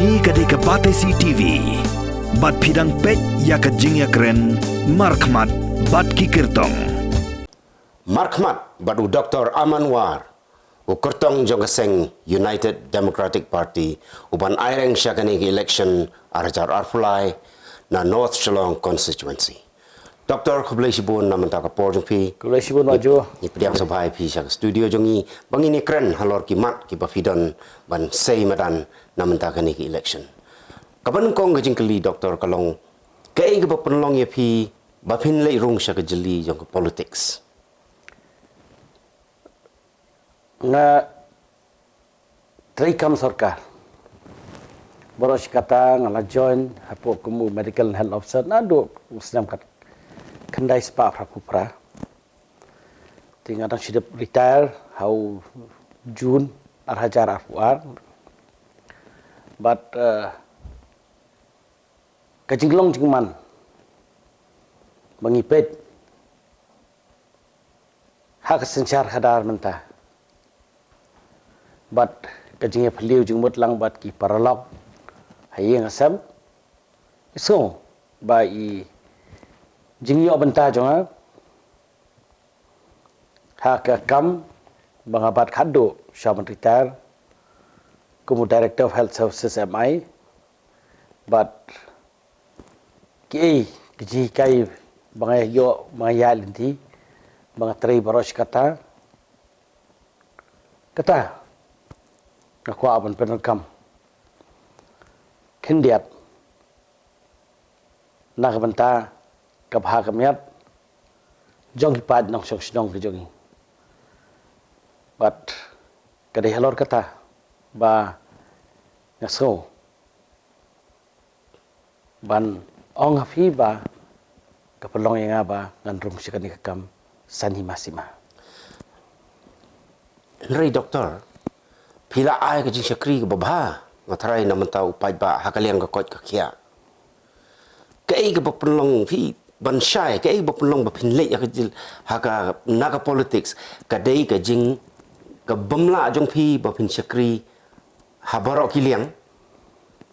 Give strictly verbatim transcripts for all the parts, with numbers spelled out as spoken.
Kane ka dei ka Batesi T V. Bad phi dang peit ïa ka jingïakren markhmat bad ki kyrtong. Markhmat bad u Doktor Aman War, u kyrtong jong ka seng United Democratic Party, u ban aireng sha kane ka election ar hajar arphew lai na North Shillong Constituency. Doktor, khublei shibun na mynta ka por jong phi. Khublei shibun, Maju. Ngi pdiang sngewbha ïa phi sha ka studio jong ngi ba ngin ïakren halor ki mat kiba phi don ban sei madan na mynta kane ka election. Kaba nyngkong ka jingkylli, Doktor, ka long, kaei kaba pynlong ïa phi ba phin leit rung sha ka jylli jong ka politics? Nga treikam sorkar. Baroh shi katta nga la join hapoh kum u medical and health officer naduh u snem khatkhyndai spah phraphew phra. Te nga dang shu dep retire ha u June ar hajar arphew ar. Bad, eh, ka jinglong jingman ba ngi peit ha ka synshar khadar mynta bad ka jingïaphylliew jingmut lang bad ki paralok ha ïing ha sem, i sngew ba i jingïoh bynta jong nga ha ka kam ba nga bat khadduh sha ban retire kum u Director of Health Services, M I, bad kiei ki jinghikai ba nga ïoh, ba nga ïaid lynti, ba nga trei baroh shi katta, kata nga kwah ban pyndonkam khyndiat na ka bynta ka bha ka miat jong ki paid nongshong shnong ki jong ngi. Bad ka dei halor kata ba nga sngew ban ong ha phi ba ka pynlong ïa nga ba ngan rung sha kane ka kam sani ma sima. Hynrei Doktor, phi la ai ka jingshakri kaba bha, nga tharai, na mynta u paidbah ha ka liang ka koit ka khiah. Kaei kaba pynlong phi ban shai, kaei kaba pynlong ba phin leit ha ka jyl, ha ka, na ka politics? Ka dei ka jing, ka bym lah jong phi ba phin shakri ha baroh ki liang,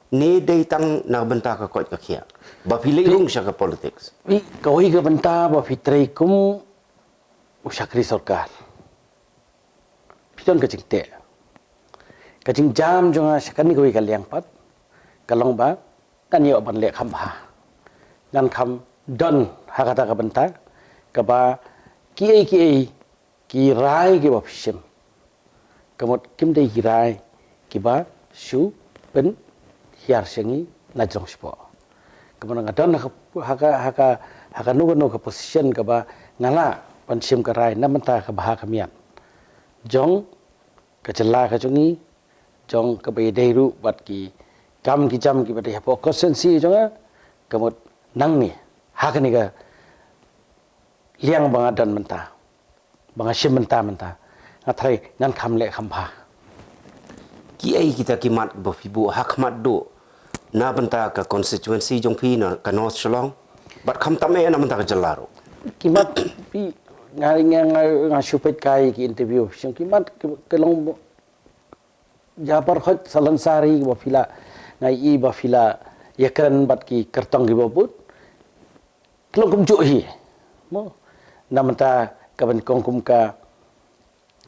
ne dei tang na bynta ka koit ka khiah ba phi leit rung sha ka politics? Phi, kawei ka bynta ba phi trei kum u shakri sorkar, phi don ka jingteh. Ka jingjam jong nga sha kane kawei ka liang pat ka long ba ngan ïoh ban leh kham bha, ngan kham don ha kata ka bynta kaba kiei kiei ki rai kiba phi shim, ka mut kim dei ki rai kiba shu pynhiar sha ngi na jrong shapoh. Ka mut nga don ha ka, ha ka, ha ka, ha kano kano ka position kaba nga lah ban shim ka rai na bynta ka bha ka miat jong ka jylla ka jong ngi, jong kaba ïadei ruh bad ki kam ki jam kiba dei hapoh constituency jong nga. Ka mut nangne ha kane ka liang ba nga don mynta, ba nga shim mynta mynta, nga tharai ngan kham leh kham bha. Kiei kita ki mat ba phi buh ha khmat duh na bynta ka constituency jong phi, na ka North Shillong, bad khamtam eh na bynta ka jylla ruh? Ki mat, phi, nga, nga, nga, nga shu peit kai ki interview, phi, ki mat ki, ki long, ja, por khot salan sari ba phi la, nga i ba phi la ïakren bad ki kyrtong kiba bud, ki long kumjuh hi. Mo, na bynta ka ban kong kum ka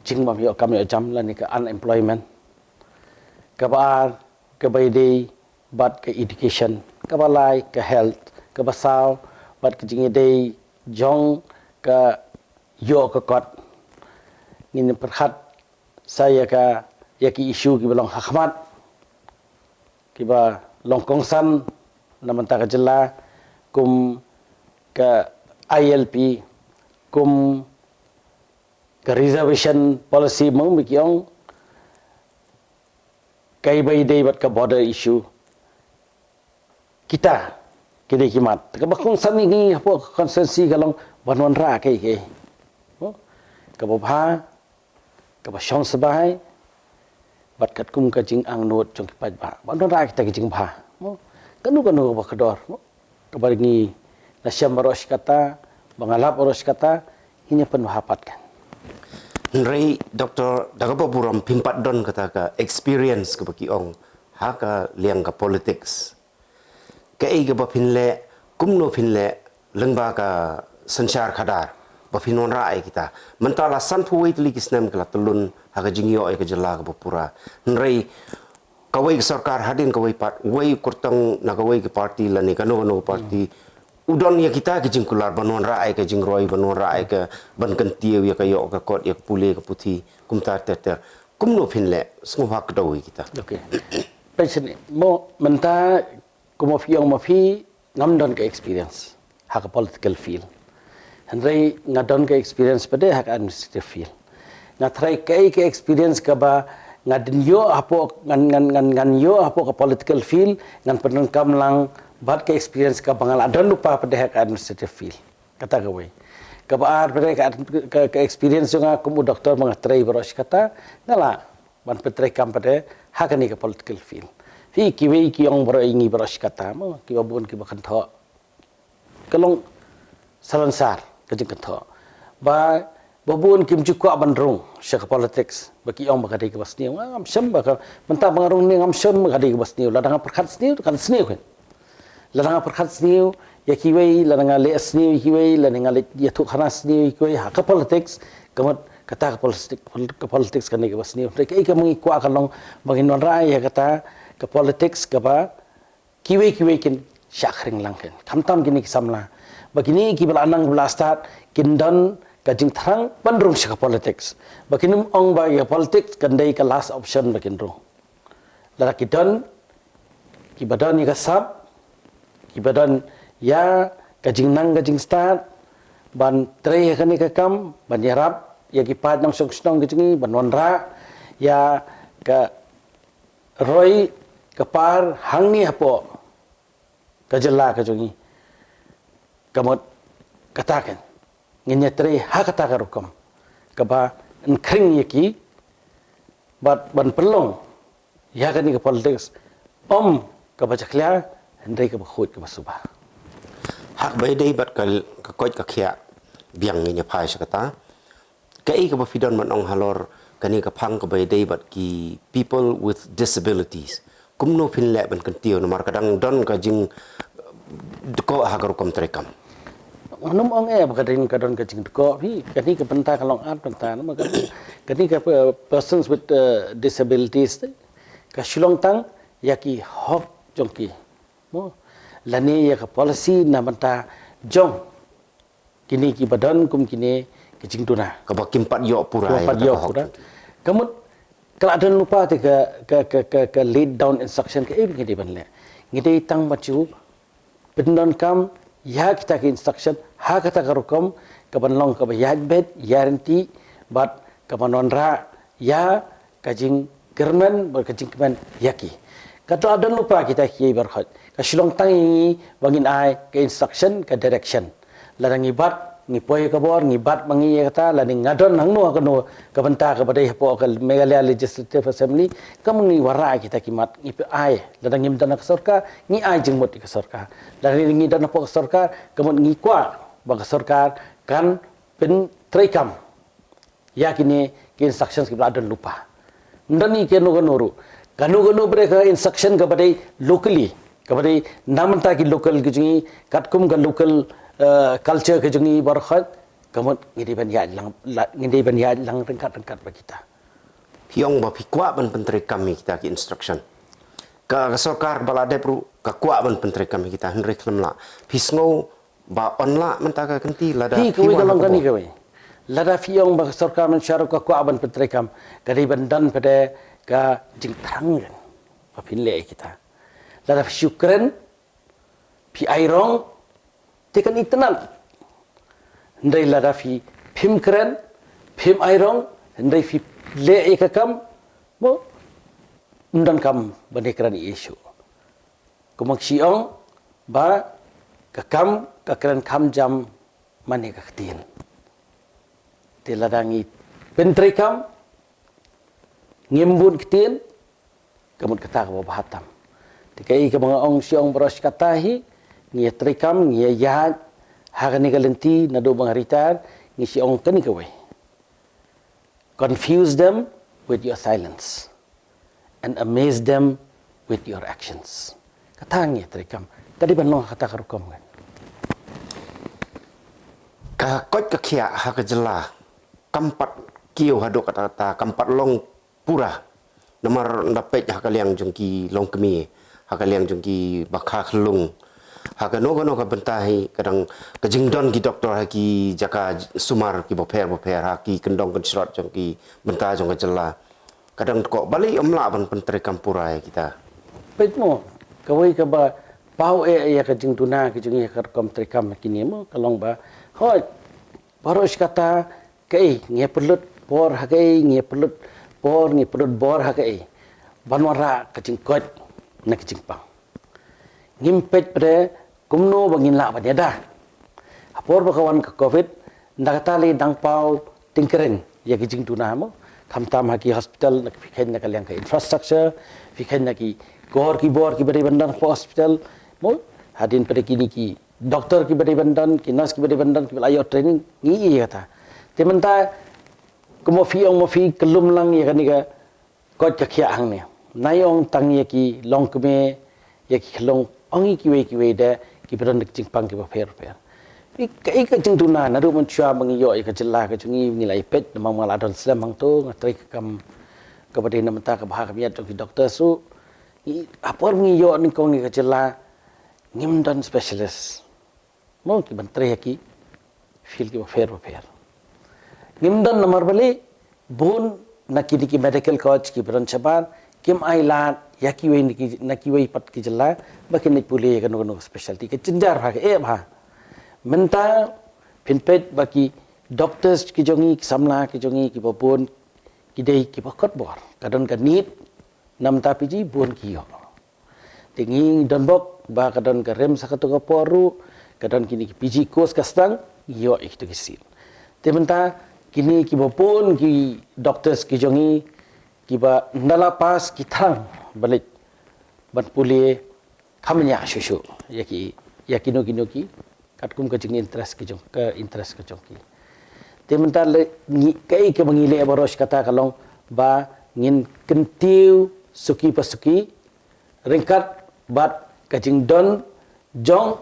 jingbym ïoh kam ïoh jam lane ka unemployment. Kaba ar, kaba ïadei bad ka education. Kaba lai, ka health. Kaba saw, bad ka jingïadei jong ka ïoh ka kot. Ngin pyrkhat sa ïa ka, ïa ki issue kiba long ha khmat, kiba long kongsan na bynta ka jylla, kum ka I L P, kum ka reservation policy, mo, ba ki ong, kaba ïadei bad ka border issue. Kita ki dei ki mat kaba kongsan ïa ngi hapoh constituency, ka long ban wanrah kaei kaei, mo, kaba bha, kaba shong sbai, bad katkum ka jingangnud jong ki paidbah ban wanrah kita ki jingbha, mo. Kano kano kaba kordor, mo, kaba ngi la shem baroh shi katta, ba nga lap baroh shi katta, ngin ïa pynbha pat kan. Hynrei Doktor, da kaba burom phim pat don kata ka experience kaba ki ong Ha ka liang ka politics, kaei kaba phin leh, kumno phin leh lyngba ka synshar khadar ba phin wanrah ïa kita? Mynta la sanphew wei tylli ki snem ka la tyllun ha ka jingïoh ïa ka jylla kaba pura. Hynrei kawei ka sorkar hadien kawei pat, wei u kyrtong na kawei ka party lane kano kano ka party, u don ïa kita ki jingkular ban wanrah ïa ka jingroi, ban wanrah ïa ka, ban kyntiew ïa ka, ïoh ka kot, ïa ka pule ka puthi, kumta ter ter. Kumno phin leh sngewbha kdew ïa kita? Okay. Pension mo mynta, kumba phi ong ma phi, ngam don ka experience ha ka political field. Hynrei nga don ka experience pat de ha ka administrative field. Nga tharai kaei ka experience kaba nga dang ïoh hapoh, ngan ngan ngan ngan ïoh hapoh ka political field, ngan pyndonkam lang bad ka experience kaba nga la don lypa pat de ha ka administrative field. Kata kawei. Kaba ar pat de ka, ka, ka experience jong nga kum u doktor ba nga trei baroh shi katta, nga lah ban pyntreikam pat de ha kane ka political field. Phi, kiwei ki ong baroh ïa ngi baroh shi katta mo, kiba bun kiba kynthoh. Ka long salonsar ka jingkynthoh. Ba, ba bun kim ju kwah ban rung sha ka politics, ba ki ong ba ka dei kaba sniew. Ngam shem ba ka, mynta ba nga rung ne ngam shem ba ka dei kaba sniew. Lada nga pyrkhat sniew, kan sniew kan. Lada nga pyrkhat sniew ïa kiwei, lada nga leh sniew ïa kiwei, lada nga leh ïathuhkhana sniew ïa kiwei ha ka politics, ka mut kata ka politics, ka politics kane kaba sniew. Hynrei kaei kaba ngi kwah ka long ba ngin wanrah ïa kata ka politics kaba kiwei kiwei kin shah khring lang kan. Khamtam kine ki samla, ba kine kiba la nang ba la stad kin don ka jingthrang ban rung sha ka politics. Ba kin ym ong ba ïa ka politics kan dei ka last option ba kin rung. Lada ki don, kiba don ïa ka sap, kiba don ïa ka jingnang ka jingstad ban trei ïa kane ka kam, ban ïarap ïa ki paid nongshong shnong ka jong ngi, ban wanrah ïa ka roi ka par hangne hapoh ka jylla ka jong ngi. Ka mut kata kan, ngin ïatrei ha kata ka rukom kaba yn khring ïa ki bad ban pynlong ïa kane ka politics ym kaba jakhlia, hynrei kaba khuid kaba suba. Ha kaba ïadei bad ka, ka koit ka khiah biang, ngin ïa phai sha kata. Kaei kaba phi don ban ong halor kane ka phang kaba ïadei bad ki people with disabilities? Kumno phin leh ban kyntiew, namar ka dang don ka jingdkoh ha ka rukom treikam? Ngam ong eh ba ka dang ka don ka jingdkoh, phi, kane ka bynta ka long ar bynta, namar ka, kane ka pe-, persons with, eh, disabilities te, ka shu long tang ïa ki hok jong ki mo, lane ïa ka policy na bynta jong kine kiba don kum kine ki jingduna. Kaba kim pat ïoh pura, kaba ïa pat kata ïoh ka hok pura jong ki. Ka mut ka la don lypa te ka, ka, ka, ka, ka laid down instruction kaei ba ngi dei ban leh. Ngi dei tang ban shu pyndonkam ïa kita ki instruction ha kata ka rukom kaban long kaba ïaid beit, ïaid ryntih bad kaban wanrah ïa ka jingkyrmen bad ka jingkmen ïa ki. Ka la don lypa kita kiei baroh. Ka shu long tang ïa ngi ba ngin ai ka instruction, ka direction. Lada ngi bat, ngi poi ka bor, ngi bat ma ngi ïa kata, lada nga don hangno hangno ka bynta kaba dei hapoh ka Meghalaya Legislative Assembly, kam ngi wanrah kita ki mat, ngi pynai. Lada ngim don ha ka sorkar, ngi ai jingmut ïa ka sorkar. Lada ngi don hapoh ka sorkar, ka mut ngi kwah ba ka sorkar kan pyntreikam ïa kine ki instructions kiba la don lypa. Ym don ïa kano kano ruh. Kano kano ba dei ka instruction kaba dei locally, kaba dei na bynta ki local ki jong ngi, katkum ka local, eh, culture ki jong ngi baroh, ka mut ngi dei ban ïaid lang, la, ngi dei ban ïaid lang ryngkat ryngkat bad kita. Phi ong ba phi kwah ban pyntreikam ïa kita ki instruction. Ka, ka sorkar ba la dep ruh ka kwah ban pyntreikam ïa kita, hynrei khlem lah. Phi sngew ba yn lah mynta ka kynti lada phi, kawei ka long kane kawei. Lada phi ong ba ka sorkar mynshwa ruh ka kwah ban pyntreikam, ka dei ban don pat de ka jingthrang kan ba phin leh ïa kita. Lada phi shu kren, phi ai rong, te kan itynnad. Hynrei lada phi phim kren, phim ai rong, hynrei phi leh ïa ka kam, mo, ym don kam ban ïakren ïa shuh. Kumba ngi shu ong ba ka kam ka kren kham jam mane ka ktien. Te lada ngi pyntreikam, ngim bun ktien, ka mut kata kaba bha tam. Te kaei kaba nga ong, shu ong baroh shi katta hi, ngi ïatreikam, ngi ïaid ha kane ka lynti naduh ba nga retire, ngi shu ong kane kawei. Confuse them with your silence and amaze them with your actions. Kata ngi treikam. Tadi ban long kata ka rukom kan. Ka koit ka khiah ha ka jylla kam pat kiew haduh katta katta, kam pat long pura. Namar nda peit ha ka liang jong ki longkmie, ha ka liang jong ki bakha khyllung, ha kano kano ka bynta hi, ka dang ka jingdon ki doktor ha ki jaka sumar ki bapher bapher, ha ki kyndong kynshrot jong ki bynta jong ka jylla. Ka dang ko balei ym lah ban pyntreikam pura ïa kita. Peit mo, kawei kaba paw eh ïa ka jingduna ka jong ngi ha ka rukom treikam kine mo, ka long ba, hoi, baroh shi katta, kaei, ngi pynlut por ha kaei, ngi pynlut por, ngi pynlut bor ha kaei. Ban wanrah ka jingkoit na ka jingpang. Ngim peit pat kumno ba ngin lah ban ïada. Ha por ba ka wan ka covid, nda kata lei dang paw tyngkren ïa ki jingduna mo. Khamtam ha ki hospital, na phi kheiñ na ka liang ka infrastructure, phi kheiñ na ki kor ki bor kiba dei ban don ha hospital mo. Hadien pat kine ki doktor kiba dei ban don, ki nurse kiba dei ban don, kiba la ïoh training, ngi ïohi kata. Te mynta kumba phi ong mo, phi kyllum lang ïa kane ka koit ka khiah hangne. Nai ong tang ïa ki longkmie, ïa ki khyllung, ong ïa kiwei kiwei de kiba don ka jingpang kiba pher pher. Ïa ka, ïa ka jingduna naduh mynshuwa ba ngi ïoh ïa ka jylla ka jong ngi, ngi la ïa peit namar nga la don slem hangto, nga treikam kaba dei na mynta ka bha ka miat jong ki doktor ruh. Ngi, ha por ba ngi ïoh nyngkong ïa ka jylla, ngim don specialist mo, ki ban trei ha ki field kiba pher bapher. Ngim don namar balei bun na kine ki medical college kiba don shabar kim ai lad ïa kiwei na ki, na kiwei pat ki jylla ba kin leit pule ïa kano kano specialty. Ka jynjar bha, ka eh bha. Mynta phin peit ba ki doctors ki jong ngi, ki samla ki jong ngi kiba bun ki dei kiba kot bor. Ka don ka need, na mynta P G bun ki ïoh. Te ngi don bok ba ka don ka RIMS ha kato ka por ruh, ka don kine ki P G course ka sdang, ngi ïoh ïa kito ki seat. Te mynta kine kiba bun ki doctors ki jong ngi kiba ynda la pass ki thrang ban leit ban pule, kam ñiah shuh shuh ïa ki, ïa kino kino ki, katkum ka jing interest ki jong, ka interest ka jong ki. Te mynta lei ngi, kaei kaba ngi leh baroh shi katta ka long ba ngin kyntiew suki pa suki ryngkat bad ka jingdon jong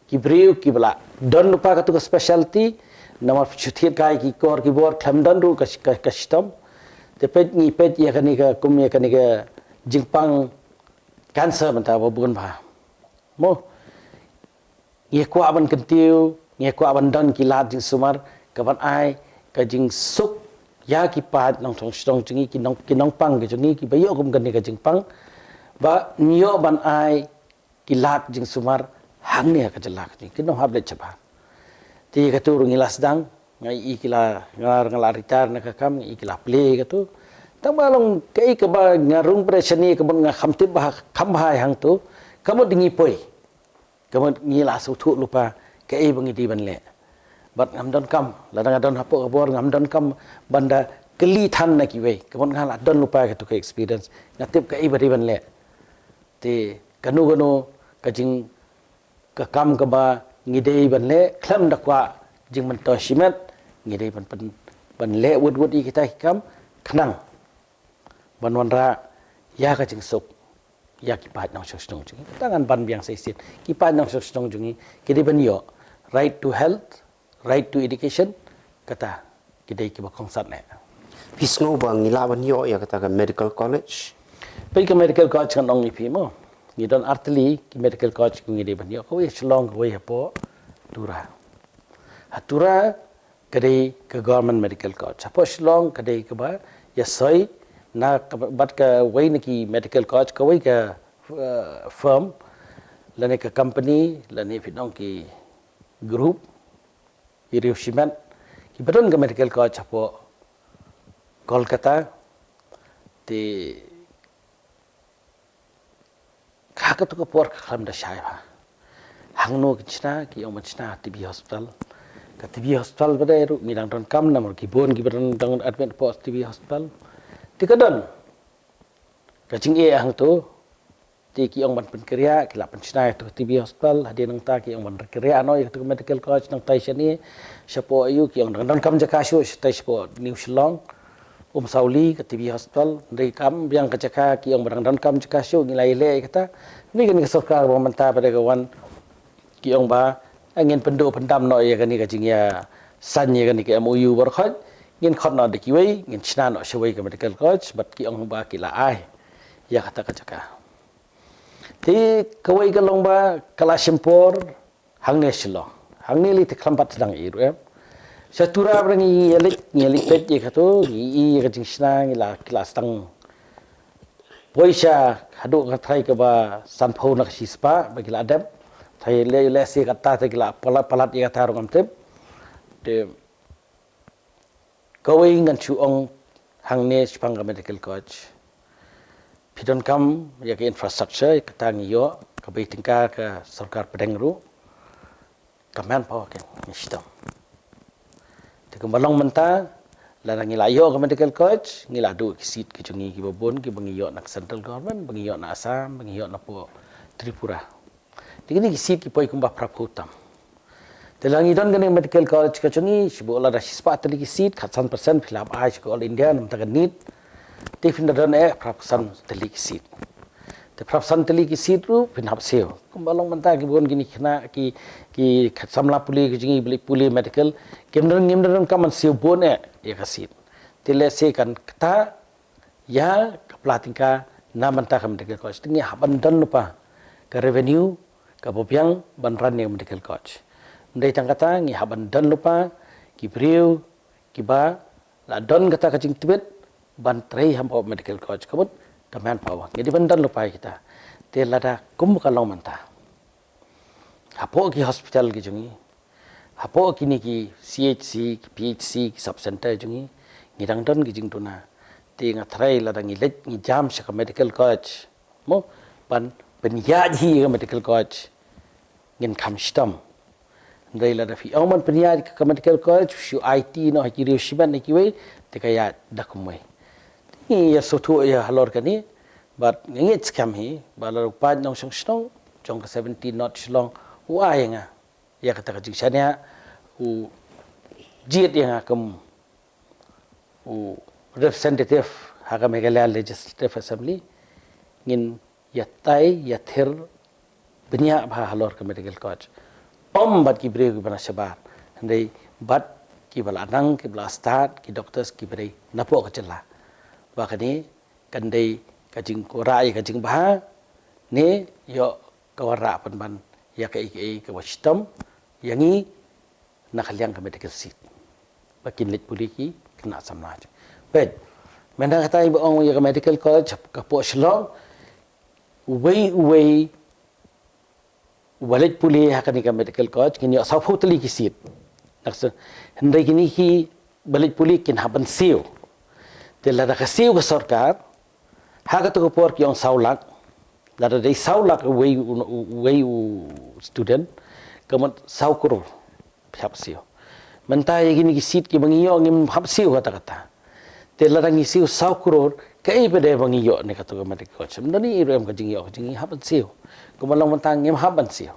ki briew kiba la don lypa kato ka specialty, namar shu thied kai ki kor ki bor khlem don ruh ka, ka, ka shitom. Te peit, ngi peit ïa kane ka, kum ïa kane ka jingpang cancer mynta ba bun bha mo. Ngi kwah ban kyntiew, ngi kwah ban don ki lad jingsumar ka ban ai ka jingsuk ïa ki paid nongshong shnong jong ngi, ki nong, ki nongpang ki jong ngi kiba ïoh kum kane ka jingpang, ba ngi ïoh ban ai ki lad jingsumar hangne ha ka jylla ka jong ngi, ki nonghap leit shabar. Te kato ruh ngi la sdang, nga i ki la, nga, nga la retire na ka kam, nga i ki la plie kato. Tang ba long kaei kaba nga rung pyrshah ne kaba nga kham tip bha, kham bha hangto, ka mut ngi poi. Ka mut ngi la sngewthuh lypa kaei ba ngi dei ban leh. Bad ngam donkam, lada nga don hapoh ka bor ngam donkam ban da kylli than na kiwei. Ka mut nga la don lypa kato ka experience, nga tip kaei ba dei ban leh. Te kano kano ka jing, ka kam kaba ngi dei ban leh khlem da kwah jingmyntoi shimet, ngi dei ban, ban, ban leh wut wut ïa kita ki kam khnang ban wanrah ïa ka jingsuk ïa ki paid nongshong shnong jong ngi. Kata ngan ban biang sa shisien, ki paid nongshong shnong jong ngi ki dei ban ïoh right to health, right to education, kata ki dei kiba kongsan eh. Phi sngew ba ngi lah ban ïoh ïa kata ka medical college? Peit, ka medical college ngan ong ïa phi mo, ngi don artylli ki medical college ki ngi dei ban ïoh, kawei Shillong, kawei hapoh Tura. Ha Tura ka dei ka Government Medical College. Hapoh Shillong ka dei kaba ïasoi na ka, bad kawei na ki medical college, kawei ka, eh, firm lane ka company lane phi ong ki group, i riewshimet kiba don ka medical college hapoh Kolkata. Te ha kato ka por ka khlem da shai bha. Hangno kin shna, ki ong ban shna T B Hospital. Ka T B Hospital pat ruh ngi dang donkam namar ki bun kiba dang, dang admit hapoh T B Hospital. Te ka don ka jingeh hangto. Te ki ong ban pynkynriah, ki la pynshna ïa kato ka T B Hospital, hadien nangta ki ong ban kynriah noh ïa kato ka medical college nangtai shane, shapoh ïa u ki ong dang donkam jaka shuh, shatai shapoh New Shillong. Umsawli ka T B Hospital, hynrei kam biang ka jaka, ki ong ba dang donkam jaka shuh, ngi la ïaleh ïa kata. Hynrei kane ka sorkar ba mynta pat ka wan, ki ong ba, eh, ngin pynduh pyndam noh ïa kane ka jingïasaiñ ïa kane ka M O U baroh khoit, ngin khot noh da kiwei, ngin shna noh shawei ka medical college, bad ki ong ba ki la ai ïa kata ka jaka. Te kawei ka long ba ka la shim por, hangne Shillong. Hangne lei te khlem pat sdang ïa ruh em. Sha Tura ba ngi ïaleit, ngi ïaleit peit ïa kato, ngi ïohi ïa ka jingshna, ngi la, ki la sdang poi sha haduh ka trai kaba sanphew na ka shispah ba ki la dep. Trai lei, lehse kata te ki la palat, palat ïa kata ruh ngam tip. Te kawei ngan shu ong hangne shaphang ka medical college, phi donkam ïa ka infrastructure, kata ngi ïoh, ka bei tyngka ka sorkar pdeng ruh, ka manpower kan ngi shitom. Te kumba long mynta, lada ngi la ïoh ka medical college, ngi la duh ki seat ki jong ngi kiba bun, kiba ngi ïoh na ka central government, ba ngi ïoh na Assam, ba ngi ïoh na poh Tripura. Te kine ki seat ki poi kumba phra phew tam. Te la ngi don kane medical college ka jong ngi, shibun lada shispah tylli ki seat, khatsan percent phi la hap ai sha ka All India, namar ka NEET. Te phin da don eh phra phew san tylli ki seat. Te phra phew san tylli ki seat ruh phin hap siew. Kumba long mynta ki bun kine ki khynnah ki, ki samla pule ki jong ngi ba leit pule medical, kim don, ngim don kam ban siew bun eh ïa ka seat. Te lehse kan kata ïa ka pla tyngka na bynta ka medical college. Te ngi hap ban don lypa ka revenue kaba biang ban run ïa ka medical college. Ym dei tang kata, ngi hap ban don lypa ki briew kiba la don kata ka jingtbit ban trei hapoh medical college, ka mut ka manpower. Ngi dei ban don lypa ïa kita. Te lada kum ka long mynta, hapoh ki hospital ki jong ngi, hapoh kine ki C H C, ki P H C, ki sub center jong ngi, ngi dang don ki jingduna. Te nga tharai lada ngi leit ngi jam sha ka medical college, mo, ban pynïaid hi ka medical college, ngin kham shitom. Hynrei lada phi ong ban pynïaid ka medical college, shu aiti noh ha ki riew shimet ne kiwei, te ka ïaid da kumwei. Ngi ïa sngewthuh ïa halor kane, bad ngi ngeit skhem hi ba la u paid nongshong shnong jong ka seventeen North Shillong u ai ïa nga ïa kata ka jingshaniah, u jied ïa nga kum u representative ha ka Meghalaya Legislative Assembly. Ngin ïatai ïathir bniah bha halor ka medical college. Ym bad ki briew kiba na shabar, hynrei bad kiba la nang, kiba la stad, ki doctors kiba dei napoh ka jylla. Ba kane kan dei ka jingwanrah ïa ka jingbha ne ïoh ka wanrah pynban ïa kaei kaei kaba shitom ïa ngi na ka liang ka medical seat. Ba kin leit pule ki khynnah samla. Peit, mynta kata iba ong ïa ka medical college ka poh Shillong, uwei uwei uba leit pule ha kane ka medical college ngin ïoh sawphew tylli ki seat. Naksa, hynrei kine kiba leit pule kin hap ban siew. Te lada ka siew ka sorkar, ha kato ka por ki ong saw lak, lada dei saw lak uwei u, uwei u student, ka mut saw klur phi hap siew. Mynta ïa kine ki seat kiba ngi ïoh ngim hap siew kata kata. Te lada ngi siew saw klur, kaei pat de ba ngi ïoh na kato ka medical college? Ym don ei ruh em ka jingïoh ka jong ngi, hap ban siew. Kumba long mynta ngim hap ban siew.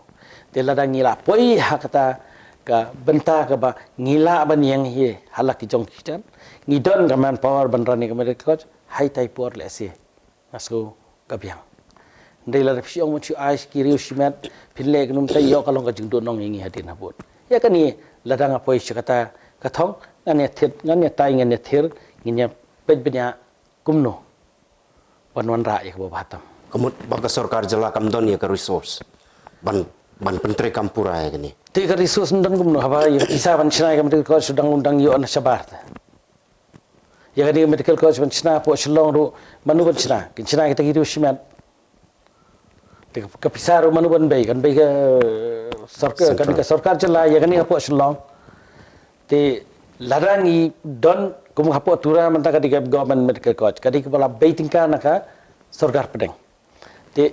Te lada ngi la poi ha kata ka bynta kaba ngi lah ban ïeng hi ha la ki jong ki kjat, ngi don ka manpower ban run ïa ka medical college, ha itai i por lehse nga sngew ka biang. Hynrei lada phi ong ban shu ai sha ki riew shimet, phin leh kumno, te ïoh ka long ka jingduhnong ïa ngi hadien habud. Ïa kane, lada nga poi sha kata ka thong, ngan ïa thied, ngan ïa tai, ngan ïa thir, ngin ïa peit bniah kumno ban wanrah ïa kaba bha tam. Ka mut ba ka sorkar jylla kam don ïa ka resource ban, ban pyntreikam pura ïa kane. Te ka resource ym don kumno, haba ïa ka pisa ban shna ïa ka medical college dang, dang ïoh na shabar te. Ïa kane ka medical college ban shna hapoh Shillong ruh, mano ban shna? Kin shna kita ki riew shimet. Te ka pisa ruh mano ban bei? Kan bei ka sorkar, kan ka sorkar jylla ïa kane hapoh Shillong. Te lada ngi don kum hapoh Tura mynta ka dei ka government medical college, ka dei kaba la bei tyngka na ka sorkar pdeng. Te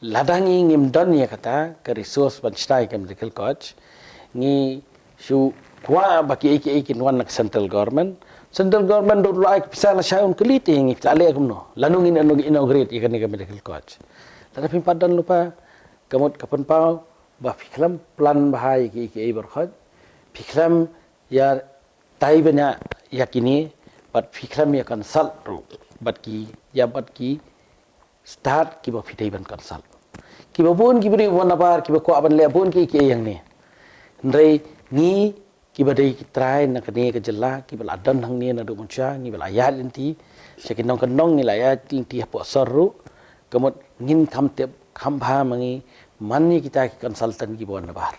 lada ngi ngim don ïa kata ka resource ban shna ïa ka medical college, ngi shu kwah ba kiei kiei kin wan na ka central government. Central government ruh la ai ka pisa lashai, un kylli te ngi la leh kumno, lano ngin inaugurate ïa kane ka medical college. Lada phim pat don lypa, ka mut ka pynpaw ba phi khlem plan bha ïa kiei kiei baroh khoit, phi khlem ïa tai bniah ïa kine, bad phi khlem ïa consult ruh bad ki, ïa bad ki stad kiba phi dei ban consult. Kiba bun ki briew wan nabar kiba kwah ban leh bun ki ki ïa ngi. Hynrei ngi kiba dei ki trai na kane ka jylla kiba la don hangne naduh mynshwa, ngi ba la ïaid lynti sha ki nongkyndong, ngi la ïaid lynti hapoh sor ruh, ka mut ngin kham tip kham bha ma ngi man ïa kita ki consultant kiba wan nabar.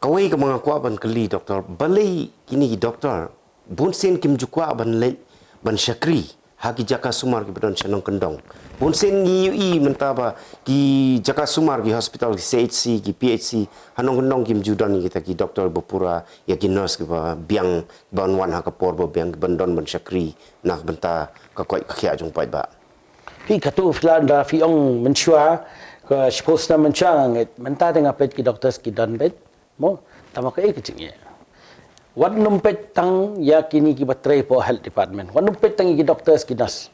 Kawei kaba nga kwah ban kylli, Doktor, balei kine ki doktor bun sien kim ju kwah ban leit ban shakri ha ki jaka sumar kiba don sha nongkyndong? Bun sien ngi ïohi mynta ba ki jaka sumar, ki hospital, ki C H C, ki P H C ha nongkyndong kim ju don ïa kita ki doktor ba pura, ïa ki nurse kiba biang, ban wan ha ka por ba biang, ban don ban shakri na ka bynta ka koit ka khiah jong paidbah. Phi katu phi la da phi ong mynshwa, ka shiphew snem mynshwa nga ngeit, mynta te nga peit ki doctors ki don beit. Mo, tang ma kaei ka jingeh? Wat nym peit tang ïa kine kiba trei hapoh health department. Wat nym peit tang ïa ki doctors ki nurse.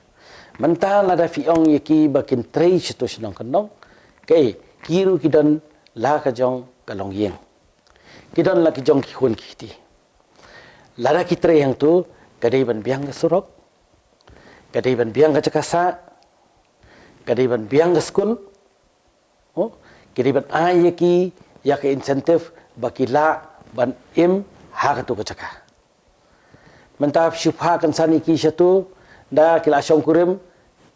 Mynta lada phi ong ïa kiba kin trei shatu sha nongkyndong, kaei, ki ruh ki don la ka jong ka longïing, ki don la ki jong ki khun ki kti. Lada ki trei hangtu, ka dei ban biang ka surok, ka dei ban biang ka jaka sah, ka dei ban biang ka skul. Oh, ki dei ban ai ïa ki ïa ka incentive ba ki lah ban im ha katu ka jaka. Mynta shu phah kynsan ïa ki shatu, da ki la shong kurim,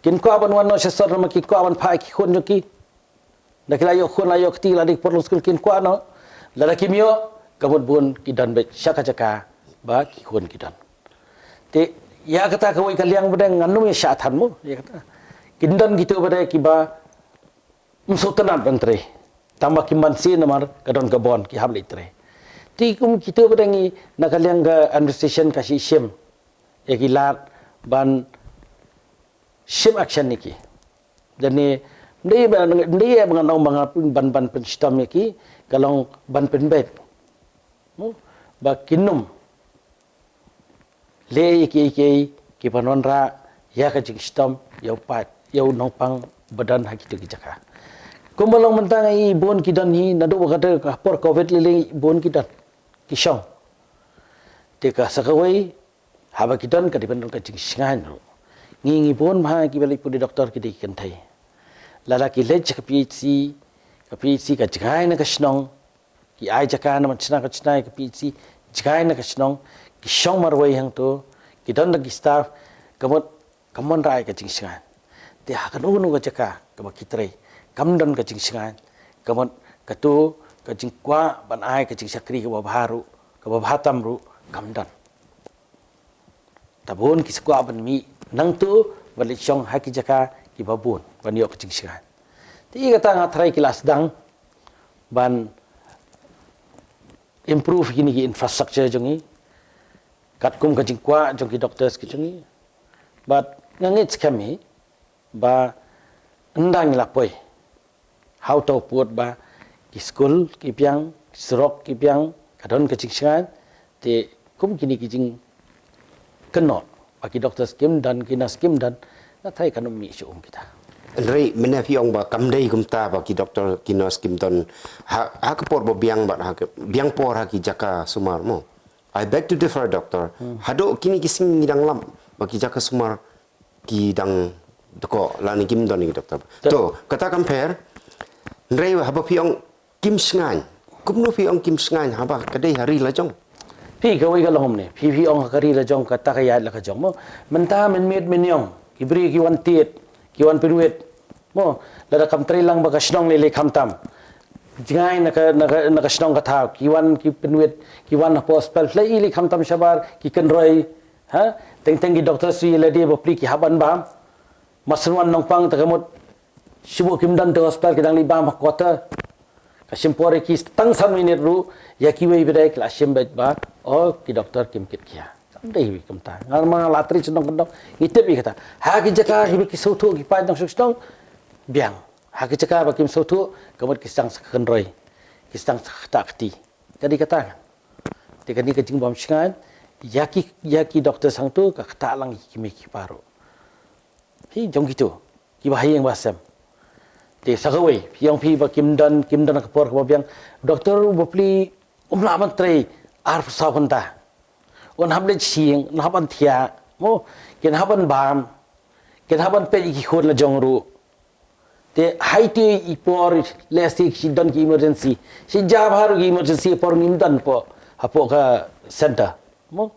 kin kwah ban wan noh sha sor namar kin kwah ban phah ïa ki khun jong ki. Da ki la ïoh khun, la ïoh kti, la dei por long skul, kin kwah noh. Lada kim ïoh, ka mut bun ki don beit sha ka jaka ba ki khun ki don. Te ïa kata kawei ka liang ba dang ngan ym ïa shah than mo, ïa kata. Kin don kitu ba dei kiba ym sngewtynnat ban trei. Tang ba kim banse namar ka don ka bond ki hap leit trei. Te kum kitu ba dang ngi na ka liang ka administration ka shisha shim ïa ki lad ban shim action ïa ki. Dane ym dei ba, ym dei ba ngan ong ba nga ban, ban pynshitom ïa ki, ka long ban pynbeit. Mo, ba kin ym leh ïa kiei kiei kiban wanrah ïa ka jingshitom ïa u paid, ïa u nongpang ba don ha kitu ki jaka. Kumba long mynta nga i bun ki don hi, naduh ba ka dei ka por covid lei lei bun ki don, ki shong. Te ka sa kawei, haba ki don ka dei ban don ka jingshngaiñ ruh. Ngi, ngi bun bha kiba leit pule doctor ki dei ki kynthei. Lada ki leit sha ka P H C, ka P H C ka jngai na ka shnong, ki ai jaka na man shna ka shna ïa ka P H C, jngai na ka shnong, ki shong marwei hangto, ki don da ki staff, ka mut kam wanrah ïa ka jingshngaiñ. Te ha kano kano ka jaka kaba ki trei, kam don ka jingshngaiñ, ka mut katu ka jingkwah ban ai ka jingshakri kaba bha ruh, kaba bha tam ruh kam don. Te bun ki sa kwah ban mih nangtu ban leit shong ha ki jaka kiba bun ban ïoh ka jingshngaiñ. Te ïa kata nga tharai ki la sdang ban improve kine ki infrastructure jong ngi katkum ka jingkwah jong ki doctors ki jong ngi. Bad nga ngeit skhem hi ba ynda ngi la poi ha uta u pud ba ki skul ki biang, ki surok ki biang, ka don ka jingshngaiñ, te kum kine ki jingkynnoh ba ki doctors kim don, ki nurse kim don, nga tharai kan ym mih shuh um kita. Hynrei mynne phi ong ba kam dei kumta ba ki doctor ki nurse kim don ha, ha ka por ba biang bad ha ka biang por ha ki jaka sumar mo. I beg to differ, Doctor. Hmm. Haduh kine ki sngi ngi dang lap ba ki jaka sumar ki dang dkoh lane kim don ki doctor. To, kata kam pher. Hynrei haba phi ong kim shngaiñ, kumno phi ong kim shngaiñ haba ka dei ha ri la jong? Phi, kawei ka long kumne. Phi, phi ong ha ka ri la jong, kata ka ïaid la ka jong mo. Mynta mynmiet mynïong ki briew ki wan tied, ki wan pynwit. Mo, lada kam trei lang ba ka shnong lei lei khamtam. Jngai na ka, na ka, na ka shnong ka thaw, ki wan ki pynwit, ki wan hapoh hospital, lei lei khamtam shabar, ki kynroi, ha? Teng teng ki doctor shu ïa lade bapli ki hap ban bam. Masan wan nongpang ta ka mut shu buh kim don te hospital, ki dang leit bam ha quarter. Ka shim por ïa ki tang san minit ruh, ïa kiwei ba dei ki la shim beit ba, oh, ki doctor kim kit khia. Kam dei hi kumta. Nga ma nga la trei shnong kyndong, ngi tip ïa kata. Ha ki jaka kiba ki sngewthuh ki paid nongshong shnong, biang. Ha ki jaka ba kim sngewthuh, ka mut ki sdang sa kynroi, ki sdang sa ktah kti. Ka dei kata. Te kane ka jingbym shngaiñ ïa ki, ïa ki doctor sangtu, ka ktah lang ïa ki mei ki pa ruh. Hi jong kitu kiba ha ïing ba sem. Te sa kawei, phi ong phi ba kim don, kim don ka por kaba biang. Doctor bapli um lah ban trei arphew saw kynta. Un hap leit shyieng, un hap ban thiah, mo, kin hap ban bam, kin hap ban peit ïa ki khun la jong ruh. Te ha ito i por, lehse ki don ki emergency. Shi jia bha ruh ki emergency por ngim don hapoh, hapoh ka center. Mo.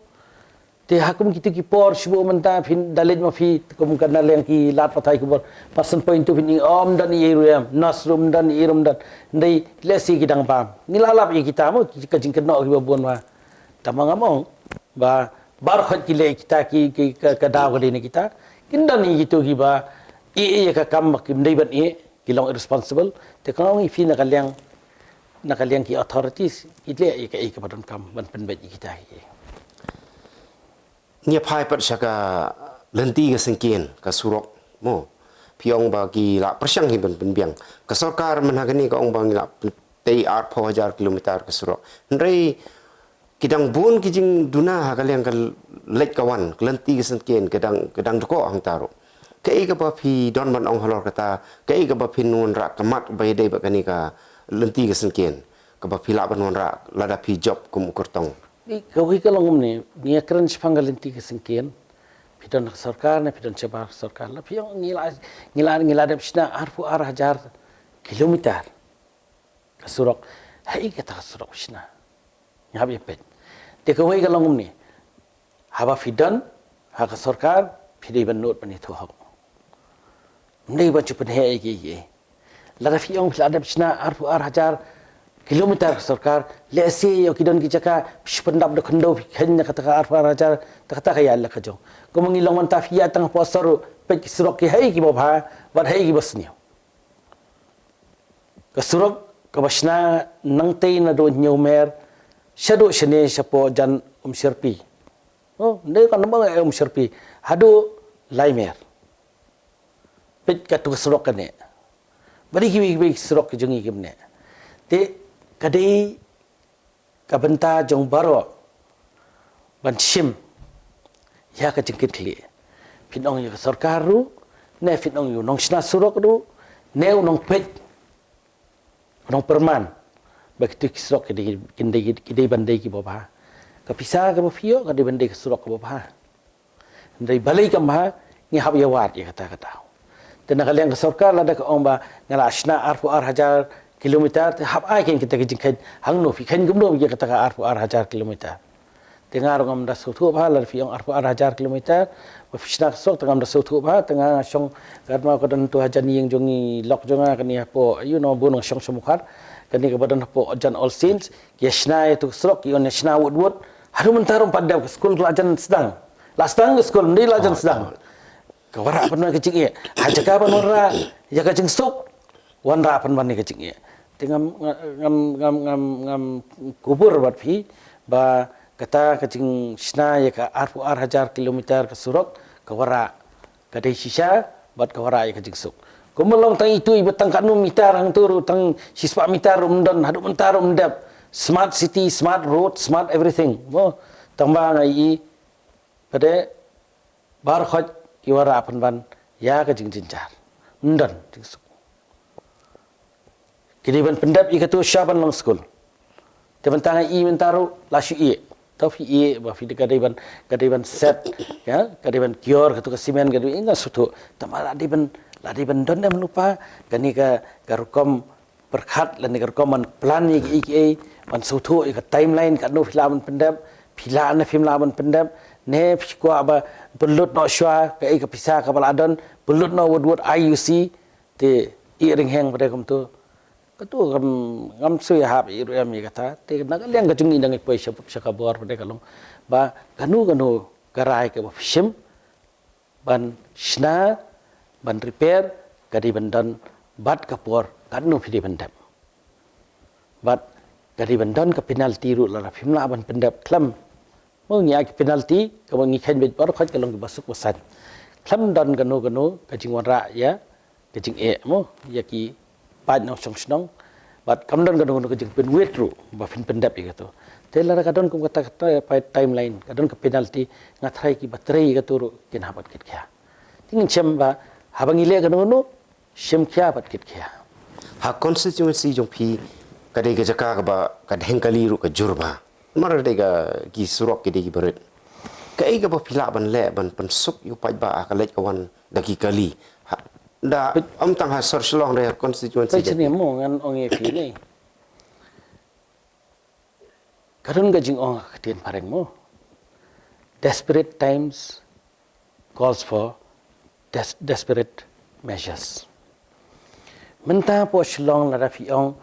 Te ha kum kito ki por shuh mynta phin da leit ma phi kum ka na liang ki lad pathai khubor. Patson Point tu phin ong ym don ei ruh em, nurse ruh ym don, ei ruh ym don. Hynrei lehse ki dang bam. Ngi la lap ïa kita mo, ki, ka jingkynnoh kiba bun bha. Tangba ngam ong ba baroh khoit ki leh kita ki, ki, ka, ka daw ka dei na kita. Kin don ïa kito kiba ïeh ïa ka kam ba kim dei ban ïeh, ki long irresponsible. Te ka ong ïa phi na ka liang, na ka liang ki authorities, ki leh ïa kaei kaba donkam ban pynbeit ïa kita hi. Ngi phai pat sha ka lynti ka syngkien, ka surok. Mo. Phi ong ba ki la pyrshang hi ban pynbiang. Ka sorkar mynta kane ka ong ba ngi la tei arphew hajar kilometer ka surok. Hynrei ki dang bun ki jingduna ha ka liang ka leit ka wan, ka lynti ka syngkien, ka dang, ka dang dkoh hangta ruh. Kaei kaba phi don ban ong halor kata, kaei kaba phin wanrah ka mat ba ïadei bad kane ka lynti ka syngkien, kaba phi lah ban wanrah lada phi jop kum u kyrtong. Ni, kawei ka long kumne, ngi ïa kren shaphang ka lynti ka syngkien. Phi don ka sorkar ne, phi don shabar sorkar. La phi ong ngi la, ngi la, ngi la dep shna arphew ar hajar kilometer ka surok. Haei kata ka surok shna? Ngi hap ïa peit. Te kawei ka long kumne. Haba phi don ha ka sorkar, phi dei ban nud ban ïathuh hok. Ym dei ban shu pynheh ïa kiei kiei. Lada phi ong phi la dep shna arphew ar hajar kilometer ka sorkar, lehse ïa ki don ki jaka phi shu pyndap da khyndew phi kheiñ na kata ka arphew ar hajar, ta kata ka ïaid la ka jong. Kumba ngi long mynta phi ïaid tang hapoh sor ruh, peit ki surok ki haei kiba bha bad haei kiba sniew. Ka surok kaba shna nangtei naduh Hynñiewmer shaduh shane shapoh jan Umshyrpi. Oh, ym dei ka nambah Umshyrpi haduh Laimer. Peit katu ka surok kane. Bad ïa kiwei kiwei ki surok ki jong ngi kim ne. Te ka dei ka bynta jong baroh ban shim ïa ka jingkitkhlieh. Phin ong ïa ka sorkar ruh, ne phin ong ïa u nongshna surok ruh, ne u nongpeit, u nongpyrman ba kito ki surok ki dei, ki dei, ki dei ban dei kiba bha. Ka pisa kaba phi ïoh ka dei ban dei ka surok kaba bha. Hynrei balei kam bha, ngi hap ïa wad ïa kata kata. Te na ka liang ka sorkar lada ka ong ba nga la shna arphew ar hajar kilometer, te hap ai kein kita ki jingkheiñ hangno, phi kheiñ kumno ïa kata ka arphew ar hajar kilometer. Te nga ruh ngam da sngewthuh bha lada phi ong arphew ar hajar kilometer ba phi shna ka surok, te ngam da sngewthuh bha, te nga shong katba ka don tu hajan ïing jong ngi lok jong nga kane hapoh, you know, bun nga shong sha Mawkhar, kane kaba don hapoh jan All Saints, ki ïa shna ïa tu ka surok, ki ong ïa shna wut wut. Haduh mynta ruh ym pat dep, ka skul ka la jan sdang. La sdang ka skul, ym dei la jan sdang. Ka wanrah pynban ka jingeh. Ha jaka ban wanrah ïa ka jingsuk, wanrah pynban ïa ka jingeh. Te ngam, ngam, ngam, ngam, ngam kubur bad phi ba kata ka jingshna ïa ka arphew ar hajar kilometer ka surok, ka wanrah, ka dei shisha bad ka wanrah ïa ka jingsuk. Kumba long tang itu iba tang katno meter hangto ruh, tang shispah meter ruh ym don, haduh mynta ruh ym dep. Smart city, smart road, smart everything. Mo, tangba nga ïohi pat de baroh khoit ki wanrah pynban ïa ka jingjynjar. Ym don jingsuk. Ki dei ban pyndep ïa katu sha ban long skul. Te mynta nga ïohi mynta ruh la shu ïeh. To phi ïeh ba phi, ka dei ban, ka dei ban set, ïa, ka dei ban kior katu ka simen, ka dei, nga sngewthuh. Tangba la dei ban, la dei ban don em lypa kane ka, ka rukom pyrkhat lane ka rukom ban plan ïa kiei kiei, ban sngewthuh ïa ka timeline, katno phi lah ban pyndep, phi lah ne phim lah ban pyndep, ne phi kwah ba pynlut noh shuwa, kaei ka pisa kaba la don, pynlut noh wut wut, ïoh shi, te ïeh ryngheng pat de kumto. Katu ngam, ngam shu ïahap ïa ruh em ïa kata, te na ka liang ka jong ngi dang ïa poi sha, sha ka bor pat de ka long ba kano kano ka rai kaba phi shim ban shna, ban repair, ka dei ban don bad ka por katno phi dei ban dep. Bad ka dei ban don ka penalty ruh lada phim lah ban pyndep khlem. Mo, ngi ai ka penalty kaba ngi kheiñ beit baroh khoit ka long kiba suk ba saiñ. Khlem don kano kano ka jingwanrah ïa ka jingeh, mo, ïa ki paid nongshong shnong. Bad kam don kano kano ka jingpynwit ruh ba phin pyndep ïa katu. Te lada ka don kum kata, kata, pa, timeline, ka don ka penalty, nga tharai kiba trei ïa katu ruh kin hap ban kit khia. Te ngin shem ba haba ngi leh kano kano, shem khia bad kit khia. Ha constituency jong phi ka dei ka jaka kaba ka dheng kali ruh ka jur bha. Mar de ka ki surok ki de ki barit. Kaei kaba phi lah ban leh ban pynsuk ïa u paidbah ha ka leit ka wan da ki kali. Ha, da ym tang ha sor Shillong, da constituency. Peit shane mo, ngan ong ïa phi ne. Ka don ka jingong ha ka ktien phareng mo. Desperate times calls for des- desperate measures. Mynta hapoh Shillong lada phi ong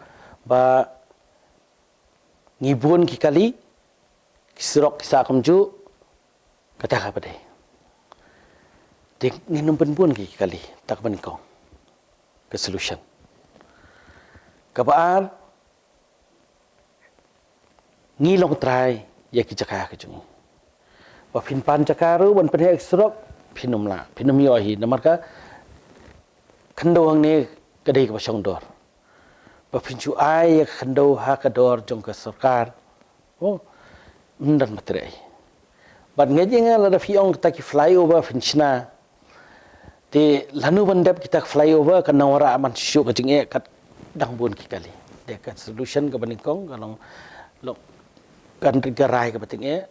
ba ngi bun ki kali, ki surok ki sah kumjuh, kata kaba dei. Te ngin ym pynbun ki kali, kata kaba nyngkong. Ka solution. Kaba ar, ngi long trai ïa ki jaka ka jong ngi. Ba phin pan jaka ruh ban pynheh ki surok, phin ym lah, phin ym ïoh hi, namar ka khyndew hangne ka dei kaba shong dor. Ba phin shu ai ïa ka khyndew ha ka dor jong ka sorkar. Oh, ym don ba trei. Bad nga ïohi nga lada phi ong kata ki flyover phin shna. Te lano ban dep kita ki flyover, kan nang wanrah man shuh ka jingeh kat dang bun ki kali. Te ka solution kaba nyngkong ka long, long kan ri ka rai kaba tyngeh.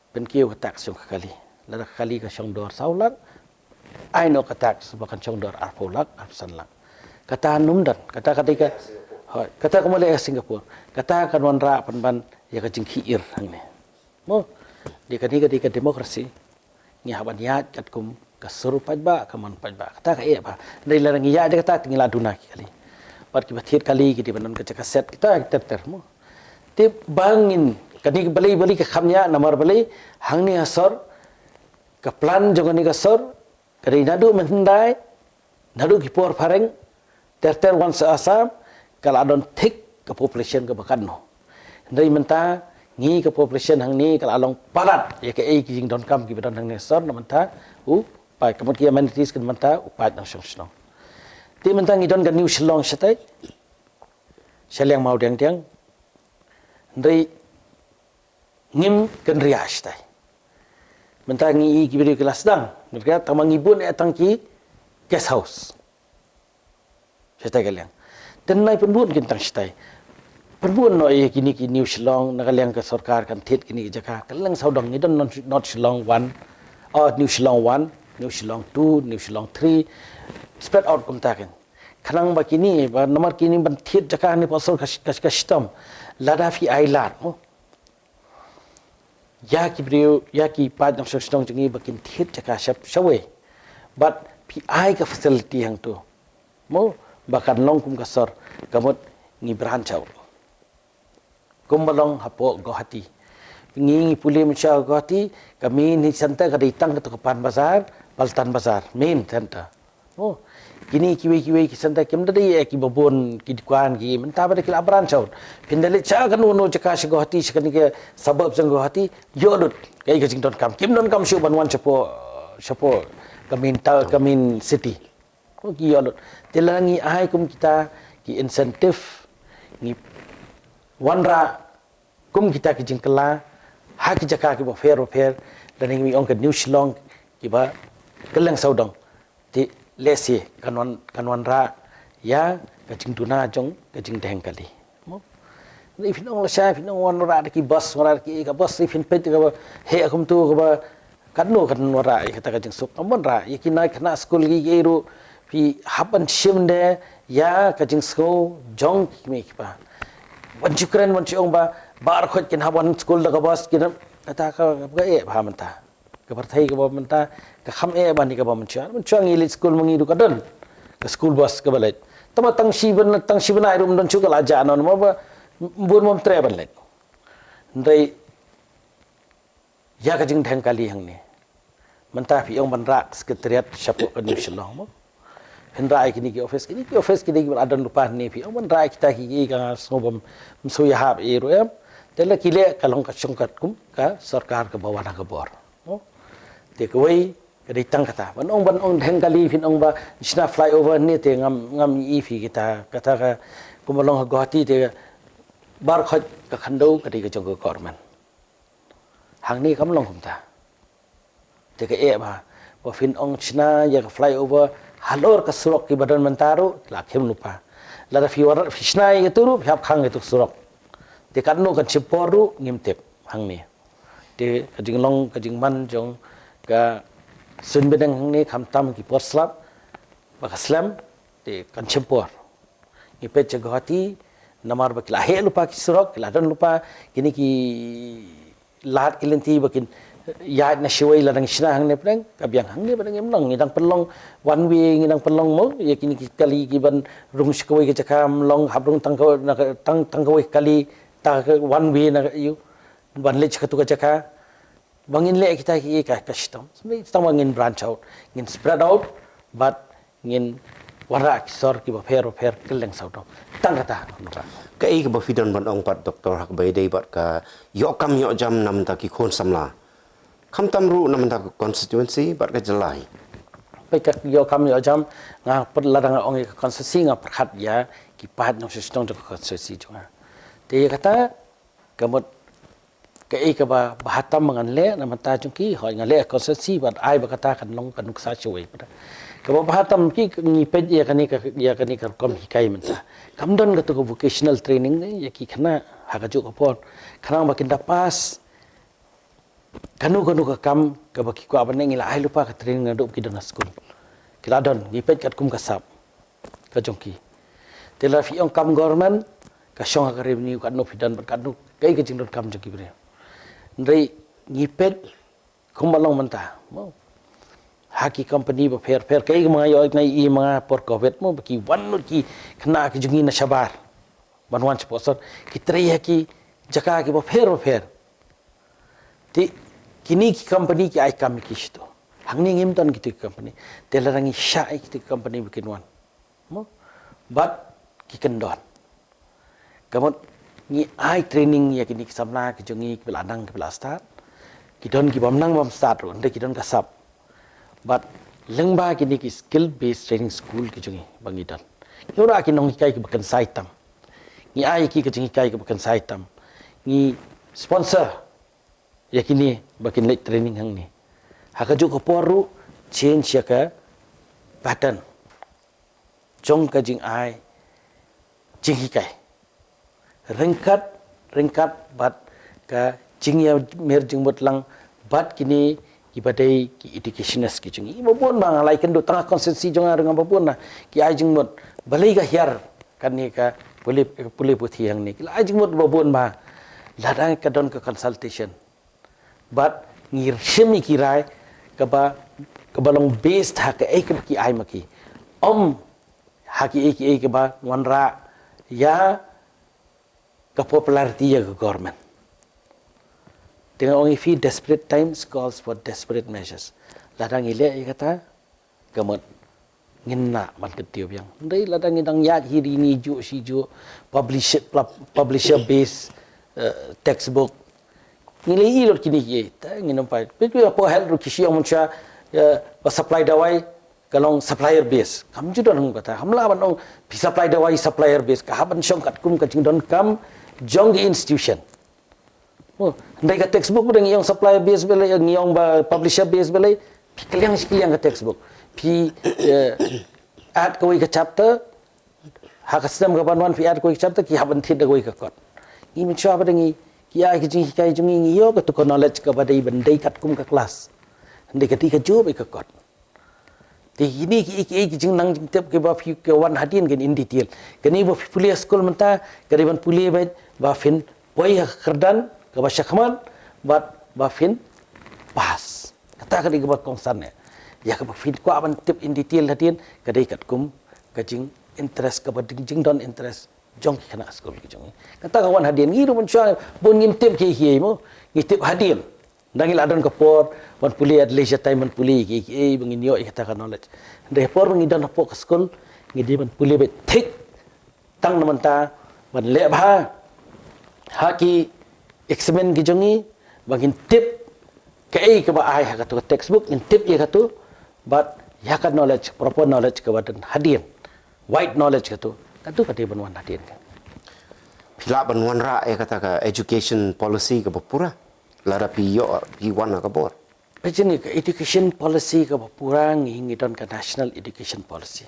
Pynkiew ka tax jong ka kali. Lada ka kali ka shong dor saw lak, ai noh ka tax ba kan shong dor arphew lak, arphew san lak. Kata ym don, kata ka dei ka, hooid, kata kumba leh ha Singapore. Kata kan wanrah pynban ïa ka jingkhih-ir hangne. Mo, dei kane ka dei ka democracy. Ngi hap ban ïaid katkum ka sur u paidbah, ka mon paidbah. Kata ka eh bha. Hynrei lada ngi ïaid da kata te ngi la duna ki kali. Bad kiba thied kali ki dei ban don ka jaka set kita ter ter mo. Te ba ngin, kane balei balei ka kham ïa, namar balei hangne ha sor, ka plan jong kane ka sor ka dei naduh mynhyndai, naduh ki por phareng ter ter wan sha Assam, ka la don thik ka population kaba katno. Hynrei mynta ngi ka population hangne ka la long palat ïa kaei ki jingdonkam kiba don hangne ha sor, na mynta u paid, ka mut ki amenities ka mynta u paid nongshong shnong. Te mynta ngi don ka New Shillong shatei, sha liang Mawdiangdiang. Hynrei ngim kynriah shatai. Mynta ngi i ki briew ki la sdang, ngi kynriah tang ma ngi bun eh tang ki guest house. Shatai ka liang. Te nai pynbun kin tang shatai. Pynbun noh ïa kine ki New Shillong, na ka liang ka sorkar kan thied kine ki jaka. Ka liang sawdong ngi don North, North Shillong one, oh, New Shillong one, New Shillong two, New Shillong three. Spread out kumta kin. Khnang ba kine, ba namar kine ban thied jaka ne pa sor ka, ka, ka shitom. Lada phi ai lad, oh. Ïa ki briew, ïa ki paid nongshong shnong jong ngi ba kin thied jaka shap shawei. Bad phi ai ka facility hangto. Mo, ba kan long kum ka sor, ka mut ngi branch out. Kumba long hapoh Guwahati. Ngi ngi pule mynshuwa Guwahati, ka main center ka dei tang kato ka Pan Bazar, Paltan Bazar, main center. Oh, kine kiwei kiwei ki center kim da dei eh kiba bun ki dukan ki, mynta ba da ki la branch out. Phin da leit sha kano kano jaka sha Guwahati, sha kane ka suburb jong Guwahati, ïoh lut kaei ka jingdonkam. Kim donkam shuh ban wan shapoh, shapoh ka main ta-, ka main city. Oh, ki ïoh lut. Te lada ngi ai kum kita ki incentive, ngi wanrah kum kita ki jingkylla ha ki jaka kiba pher ba pher, lane ngi ong ka New Shillong kiba kylleng sawdong. Te lehse kan wan, kan wanrah ïa ka jingduna jong ka jingdheng kali. Mo? Hynrei phin ong lashai, phin ong wanrah da ki bus, wanrah da ki, ka bus, phin peit kaba heh kumto, kaba katno kan wanrah ïa kata ka jingsuk, kam wanrah. Ïa kine ki khynnah skul ki, ki ruh phi hap ban shim de ïa ka jingsngew jong ki kmie ki kpa. Wan shu kren, wan shu ong ba baroh khoit kin hap wan skul da ka bus, kin hap, kata ka, ka eh bha mynta. Ka pyrthei kaba mynta ka kham eh bha ne kaba mynshuwa. Mynshuwa ngi leit skul ma ngi ruh ka don ka school bus kaba leit. Tangba tang shi byn, tang shi bnai ruh ym don shuh, ka la jah noh, namar ba bun ym treh ban leit. Hynrei ïa ka jingdheng kali hangne. Mynta phi ong ban rah secretariat shapoh ka New Shillong mo. Phin rah ïa kine ki office, kine ki office kine ki ban don lypa hangne, phi ong ban rah ïa kita ki, ki ka sngew bym shu ïahap ei ruh em. Te la ki leh ka long ka shongkat kum ka sorkar kaba wan ha ka bor. Mo. Te kawei ka dei tang kata. Ban ong, ban ong dheng kali, phin ong ba shna flyover hangne, te ngam, ngam i phi kita, kata ka kumba long ha Guwahati te baroh khoit ka khyndew ka dei ka jong ka government. Hangne kam long kumta. Te ka eh bha ba phin ong shna ïa ka flyover halor ka surok kiba don mynta ruh la khim lypa. Lada phi war, phi shna ïa kato ruh phi hap khang ïa kato surok. Te katno kan shim por ruh ngim tip. hangne. Te ka jinglong ka jingman jong ka suiñ bneng hangne khamtam ki por slap ba ka slem te kan shim por. Ngi peit sha Guwahati namar ba ki la heh lypa ki surok, ki la don lypa kine ki lad ki lynti ba kin ïaid na shawei, la dang shna hangne pdeng ka biang hangne pdeng. Em long, ngi dang pynlong one way, ngi dang pynlong mo ïa kine ki kali ki ban rung sha kawei ka jaka, em long hap rung tang ka, na ka, tang, tang kawei ka kali, ta ka one way na ka ïu ban leit sha katu ka jaka. Ba ngin leh kita ki ka, ka shitom. Symbai tang ba ngin branch out, ngin spread out, bad ngin wanrah ki sor kiba pher ba pher kylleng sawdong. Tang kata, wanrah. Kaei kaba phi don ban ong pat, Doctor, ha kaba ïadei bad ka ïoh kam ïoh jam na bynta ki khun samla, khamtam ruh na bynta ka constituency bad ka jylla hi? Peit, ka ïoh kam ïoh jam, nga pyrkhat, lada nga ong ïa ka constituency, nga pyrkhat ïa ki paid nongshong shnong jong ka constituency jong nga. Te ïa kata, ka mut, kaei kaba bha tam ba ngan leh na bynta jong ki, hooid, nga leh constituency bad ai ba kata kan long ka nuksa shawei pat. Kaba bha tam ki, ngi peit ïa kane ka, ïa kane ka rukom hikai mynta. Kam don katu ka vocational training ne ïa ki khynnah ha kajuh ka por. Khnang ba kin da pass kano kano ka kam kaba ki kwah ban leh, ngi la ai lypa ka training naduh ba ki don ha skul. Ki la don, ngi peit katkum ka sap ka jong ki. Te lada phi ong kam government, ka shong ha ka revenue, katno phi don bad katno, kaei ka jingdonkam jong ki briew. Hynrei ngi peit kumba long mynta mo, ha ki company bapher bapher, kaei kaba nga ïohi, nga ïohi ma nga por covid mo, ba ki wan lut ki khynnah ki jong ngi na shabar ban wan shapoh sor, ki trei ha ki jaka kiba pher bapher. Te kine ki company ki ai kam ïa ki shito. Hangne ngim don kito ki company. Te lada ngi shah ïa kito ki company ba kin wan mo, bad ki kyndon, ka mut, ngi ai training ïa kine ki samla ki jong ngi kiba la nang kiba la stad. Ki don ki bym nang bym stad ruh, hynrei ki don ka sap. Bad lyngba kine ki skill based training school ki jong ngi ba ngi don, ngi wanrah ki nonghikai kiba kynsai tam. Ngi ai ïa ki ka jinghikai kaba kynsai tam. Ngi sponsor ïa kine ba kin leit training hangne. Ha kajuh ka por ruh, change ïa ka pattern jong ka jingai jinghikai, ryngkat, ryngkat bad ka jingïamer jingmut lang bad kine kiba dei ki educationist ki jong ngi. Ba bun ba nga la ïakynduh tang ha constituency jong nga ruh, ba bun ba ki ai jingmut, balei ka hiar kane ka pule, pule puthi hangne. Ki la ai jingmut ba bun ba lada ka don ka consultation bad ngi shim ïa ki rai kaba, kaba long based ha kaei kaba ki ai ma ki, ym ha kiei kiei kaba wanrah ïa ka popularity ïa ka government. Te nga ong ïa phi, desperate times calls for desperate measures. Lada ngi leh ïa kata, ka mut, ngin lah ban kyntiew biang. Hynrei lada ngi dang ïaid hi ri ni juh shi juh, publisher, pub-, publisher based, eh, textbook, ngi la ïohi lut kine kiei, te ngin ym pat. Peit, peit hapoh health ruh ki shu ong mynshuwa, eh, ba supply dawai ka long supplier base. Kam ju don kata. Kam lah ban ong phi supply dawai supplier base. Ka hap ban shong katkum ka jingdonkam jong ka institution. Oh, hynrei ka textbook ba ngi ong supplier base balei, ngi ong ba publisher base balei, phi kylliang shi kylliang ka textbook. Phi, eh, add kawei ka chapter, ha ka snem kaban wan phi add kawei ka chapter, ki hap ban thied da kawei ka kot. Ngi mynshuwa ba ngi, ki ai ka jinghikai jong ngi, ngi ïoh katu ka knowledge kaba dei ban dei katkum ka class. Hynrei ka dei kajuh bad ka kot. Te kine ki, ki, ki jingnang jingtip kiba phi, ki wan hadien kin in detail. Kane ba phi pule ha skul mynta, ka dei ban pule beit ba phin poi ha ka kyrdan kaba shakhmat bad ba phin pass. Kata ka dei kaba kongsan ne. Ïa kaba phin kwah ban tip in detail hadien, ka dei katkum ka jing interest, kaba dei jingdon interest jong ki khynnah skul ki jong ngi. Kata ka wan hadien, ngi ruh mynshuwa bun ngim tip kiei kiei mo, ngi tip hadien. Tang ngi la don ka por ban pule, at leisure time ban pule kiei kiei ba ngin ïoh ïa kata ka knowledge. Hynrei por ba ngi don hapoh ka skul, ngi dei ban pule beit thik tang na mynta ban leh bha ha ki exam ki jong ngi, ba ngin tip kaei kaba ai ha katu ka textbook, ngin tip ïa katu, bad ïa ka knowledge, proper knowledge kaba don hadien, wide knowledge katu, katu ka dei ban wan hadien ka. Phi lah ban wanrah ïa kata ka education policy kaba pura lada phi ïoh, phi wan ha ka bor? Peit, jong ngi ka education policy kaba pura, ngi, ngi don ka National Education Policy.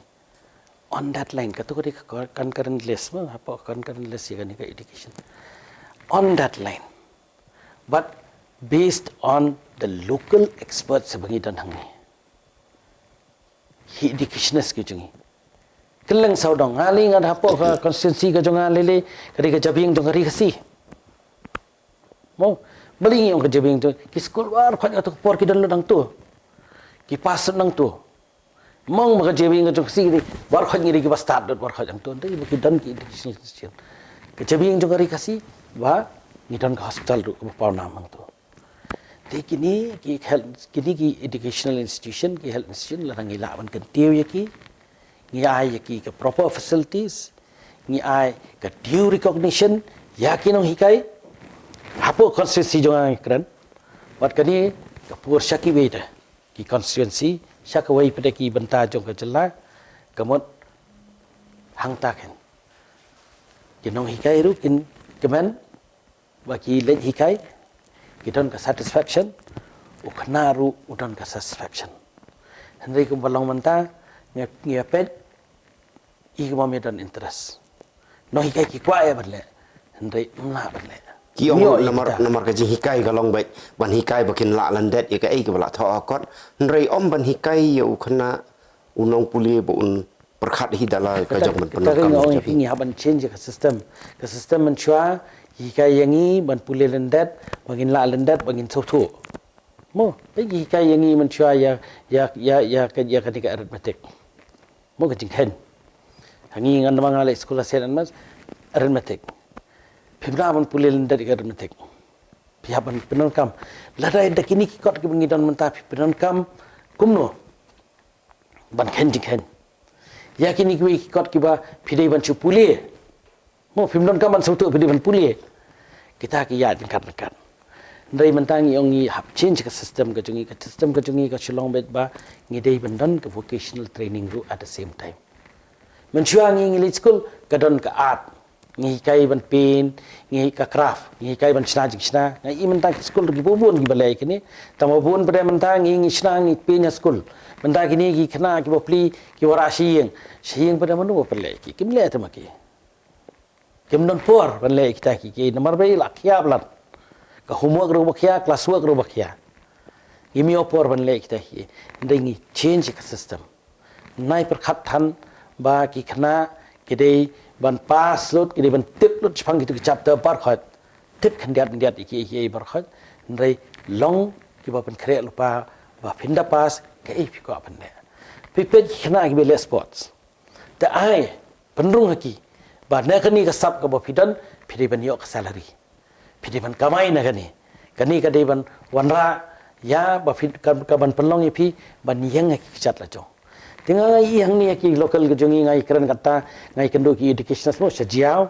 On that line, katu ka dei ka concurrent list, ma, hapoh concurrent list ïa kane ka education. On that line, But based on the local experts ba ngi don hangne, ki educationist ki jong ngi, kylleng sawdong, nga lei nga hapoh ka constituency ka jong nga lei lei, ka dei ka jabieng jong ka Ri Khasi. Mo, balei ngi ong ka jabieng jong, ki skul baroh khoit ha kato ka por ki don lut hangto, ki pass lut hangto. Mo, ma ka jabieng ka jong ka Khasi ka dei baroh khoit, ngi dei kiba stad lut baroh khoit hangto, hynrei ba ki don ki educational institution. Ka jabieng jong ka Ri Khasi ba ngi don ka hospital ruh kaba pawnam hangto. Te kine ki health, kine ki educational institution, ki health institution, lada ngi lah ban kyntiew ïa ki, ngi ai ïa ki ka proper facilities, ngi ai ka due recognition ïa ki nonghikai hapoh constituency jong nga, ngi kren. Bad kane ka pur sha kiwei de ki constituency, sha kawei pat de ki bynta jong ka jylla, ka mut hangta keiñ ki nonghikai ruh kin kmen ba ki leit hikai, ki don ka satisfaction, u khynnah ruh u don ka satisfaction. Hynrei kumba long mynta, ngi, ngi ïa peit, i kumba ym don interest. Nonghikai ki kwah ïa ban leh, hynrei ym lah ban leh. Ki ong ïoh ïa namar kita. Namar ka jinghikai ka long beit ban hikai ba kin lah lyndet ïa kaei kaba la thoh ha kot, hynrei ym ban hikai ïa u khynnah, u nongpule ba un pyrkhat hi da la ka jong ban pyndonkam. Kata ka ngi ong ïa phi, ngi hap ban change ka system. Ka system mynshuwa ki hikai ïa ngi ban pule lyndet ba ngin lah lyndet, ba ngin sngewthuh. Mo, peit, ki hikai ïa ngi mynshuwa ïa, ïa, ïa, ïa ka, ïa kane ka arithmetic. Mo, ka jingkheiñ. Ha ngi, ngan, namar nga leit skul ha Saint Agnes, arithmetic. Phim lah ban pule lyndet ïa ka arithmetic. Phi hap ban pyndonkam. Lada da kine ki kot kiba ngi don mynta phi pyndonkam kumno ban kheiñ jingkheiñ. Ïa kine kiwei ki kot kiba phi dei ban shu pule. Mo, phim donkam ban sngewthuh, phi dei ban pule. Kita ki ïaid ryngkat ryngkat. Hynrei mynta ngi ong ngi hap change ka system ka jong ngi, ka system ka jong ngi ka shu long beit ba ngi dei ban don ka vocational training ruh at the same time. Mynshuwa ngi, ngi leit skul, ka don ka art. Ngi hikai ban paint, ngi hikai ka craft, ngi hikai ban shna jingshna. Nga i mynta ki skul ruh kiba bun kiba leh kine. Tang ba bun pat de mynta ngi, ngi shna, ngi paint ha skul. Mynta kine ki khynnah kiba pli, ki wanrah sha ïing. Sha ïing pat de mano ba pynleh ki, kim leh te ma ki. Kim don por ban leh kita ki, ki namar ba i la khia palat. Ka homework ruh ba khia, class work ruh ba khia. Kim ïoh por ban leh kita ki. Hynrei ngi change ka system. Nai pyrkhat than ba ki khynnah ki dei ban pass lut, ki dei ban tip lut shaphang kitu ki chapter baroh khoit. Tip khyndiat khyndiat ïa ki, ïa ki baroh khoit. Hynrei long kiba pynkhreh lypa ba phin da pass, kaei phi kwah ban leh. Phi peit ki khynnah kiba leh sports. Te ai pynrung ha ki ba na kane ka sap kaba phi don, phi dei ban ïoh ka salary. Phi dei ban kamai na kane. Kane ka dei ban wanrah ïa ba phi ka, ka ban pynlong ïa phi ban ïeng ha ki kjat la jong. Te nga, nga i hangne ha ki local ka jong ngi, nga i kren kata, nga i kynduh ki educationist mo sha Jaïaw.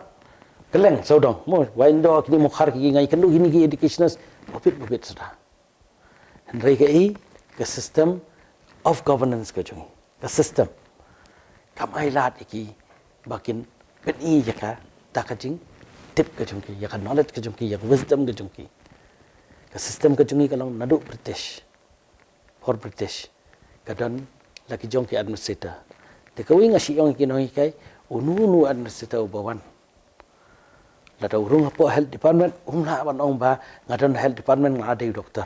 Kylleng sawdong mo, Wahingdoh, kine Mawkhar, ki, nga i kynduh kine ki educationist. Ba bit, ba bit suda. Hynrei kaei, ka system of governance ka jong ngi, ka system kam ai lad ïa ki ba kin pyni ïa kata ka jingtip ka jong ki, ïa ka knowledge ka jong ki, ïa ka wisdom ka jong ki. Ka system ka jong ngi ka long naduh British, por British, ka don la ki jong ki administrator. Te kawei nga shu ong ïa ki nonghikai, uno uno administrator uba wan, lada u rung hapoh health department, um lah ban ong ba nga don health department, nga la dei u doctor.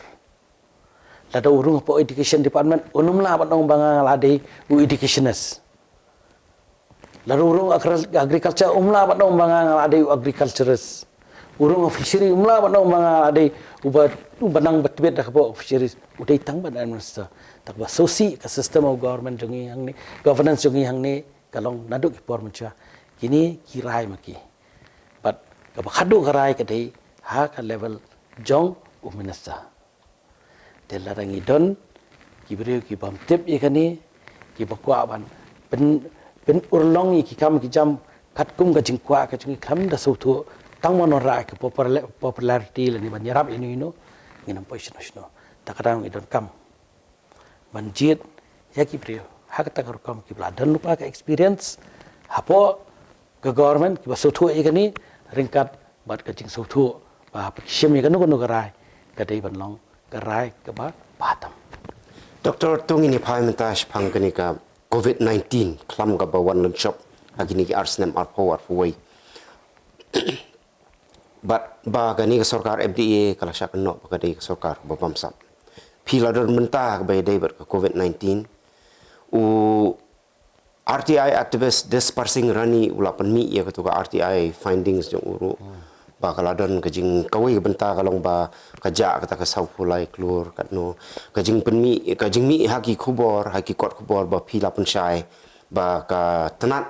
Lada u rung hapoh education department, um lah ban ong ba nga la dei u educationist. Lada u rung agri-, agriculture, um lah ban ong ba nga la dei u agriculturist. U rung fishery, um lah ban ong ba nga la dei uba, uba nang ba tbit da ka hapoh fisheries. U dei tang ban administer. Te kaba sngewsih ka system of government jong ngi hangne, governance jong ngi hangne, ka long naduh ki por mynshuwa. Kine ki rai ma ki. Bad kaba khadduh ka rai ka dei ha ka level jong u minister. Te lada ngi don ki briew ki bym tip ïa kane, kiba kwah ban pyn, pynurlong ïa ki kam ki jam katkum ka jingkwah ka jong ngi, khlem da sngewthuh, tang ban wanrah ka popula-, popularity lane ban ïarap ïa ino ino, ngin ym poi shano shano. Te ka daw ngi donkam ban jied ïa ki briew ha kata ka rukom kiba la don lypa ka experience hapoh ka government, kiba sngewthuh ïa kane, ryngkat bad ka jingsngewthuh ba haba ki shim ïa kano kano ka rai, ka dei ban long ka rai kaba bha tam. Doctor, to ngin ïa phai mynta shaphang kane ka covid nineteen, khlam kaba wan lynshop ha kine ki ar snem arphew arphew wei. Bad ba kane ka sorkar F D A ka la shah kynnoh ba ka dei ka sorkar ba bamsap. Phi la don mynta kaba ïadei bad ka covid nineteen. U R T I activist Desparsing Rani u la pynmih ïa katu ka R T I findings jong u ruh. Ba ka la don ka jing kawei ka bynta ka long ba ka jah kata ka saw phew lai klur katno. Ka jingpynmih, ka jingmih ha ki khubor, ha ki kot khubor ba phi la pynshai ba ka tnat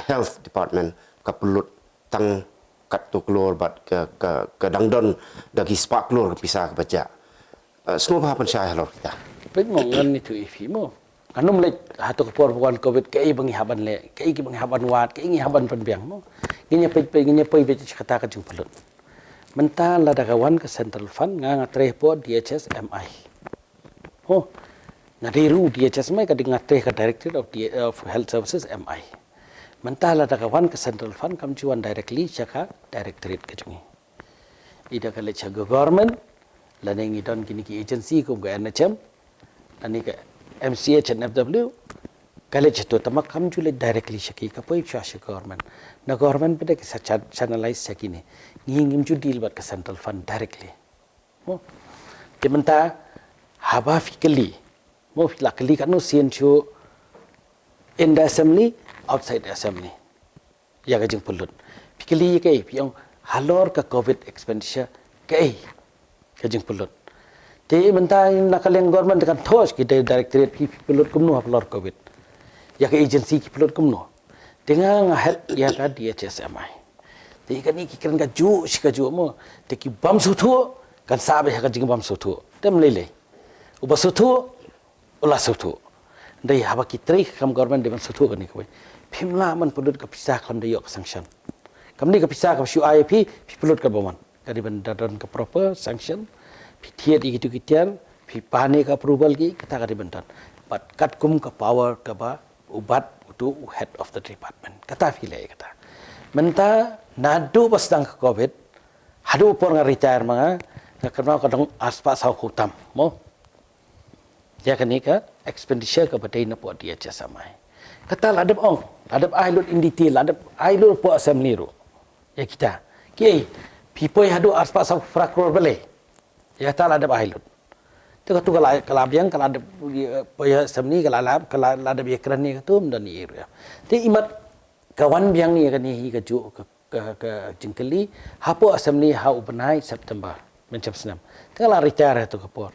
health department ka pynlut tang katto klur bad ka, ka, ka dang don da ki spah klur ka pisa kaba jah. Eh, sngewbha pynshai halor kita. Peit mo, ngan ïathuh ïa phi mo. Ngan ym leit ha tu ka por ba wan covid kaei ba ngi hap ban leh, kaei ba ngi hap ban wad, kaei ngi hap ban pynbiang mo. Ngin ïa peit, peit, ngin ïa peit, peit sha kata ka jingpynlut. Mynta lada ka wan ka central fund nga nga trei hapoh D H S M I. Ho. Nga dei ruh D H S M I ka dei nga trei ka Directorate of, D- of Health Services M I. Mynta lada ka wan ka central fund kam ju wan directly sha ka directorate ka jong ngi. Ida ka leit sha ka government, lane ngi don kine ki agency kum ka N H M, lane ka M C H and F W, ka leit sha tu tangba kam ju leit directly sha ki, ka poi sha sha government. Na government pat de ki sa chan- channelize sha kine. Ngi ngim ju deal bad ka central fund directly. Mo. Te mynta haba phi kylli. Mo phi la kylli katno sien shu in the assembly, outside the assembly. Ïa ka jingpynlut. Phi kylli ïa kaei, phi ong halor ka covid expenditure kaei ka jingpynlut. Te mynta na ka liang government kan thoh ki di- directorate ki pynlut kumno halor covid. Ïa ka agency ki pynlut kumno. Te nga nga head ïa ka D H S M I. Te ïa kane ki kren kajuh shi kajuh mo. Te ki bam sngewthuh kan sah beit ha ka jingbam sngewthuh. Te ym lei lei. Uba sngewthuh u la sngewthuh. Dei haba ki trei kam government dei ban sngewthuh kane kawei. Phim lah ban pynlut ka pisa khlem da ïoh ka sanction. Kam dei ka pisa kaba shu ai ïa phi, phi pynlut katba mon. Ka dei ban da don ka proper sanction. Phi thied ïa kitu ki tiar, phi pan ïa ka approval ki, kata ka dei ban don. Bad katkum ka power kaba u bat utu u head of the department. Kata phi leh ïa kata. Mynta naduh ba sdang ka covid, haduh por nga retire ma nga, nga kynmaw ka dang arspah saw khutam mo. Ïa kane ka expenditure kaba dei na pdeng D H S M I. Kata la dep ong, la dep ai lut in detail, la dep ai lut pdeng assembly ruh. Ïa kita. Kiei, phi poi haduh arspah saw phra klur balei. Ïa kata la dep ai lut. Te katu ka la, ka la biang, ka la dep, eh, poi assembly, ka la lap, ka la, la dep ïakren ïa katu, ym don ei ei ruh. Te imat ka wan biang ïa kane hi kajuh ka ka, ka jingkylli, hapoh assembly ha u bnai September, mynshem snem. Te nga la retire ha tu ka por.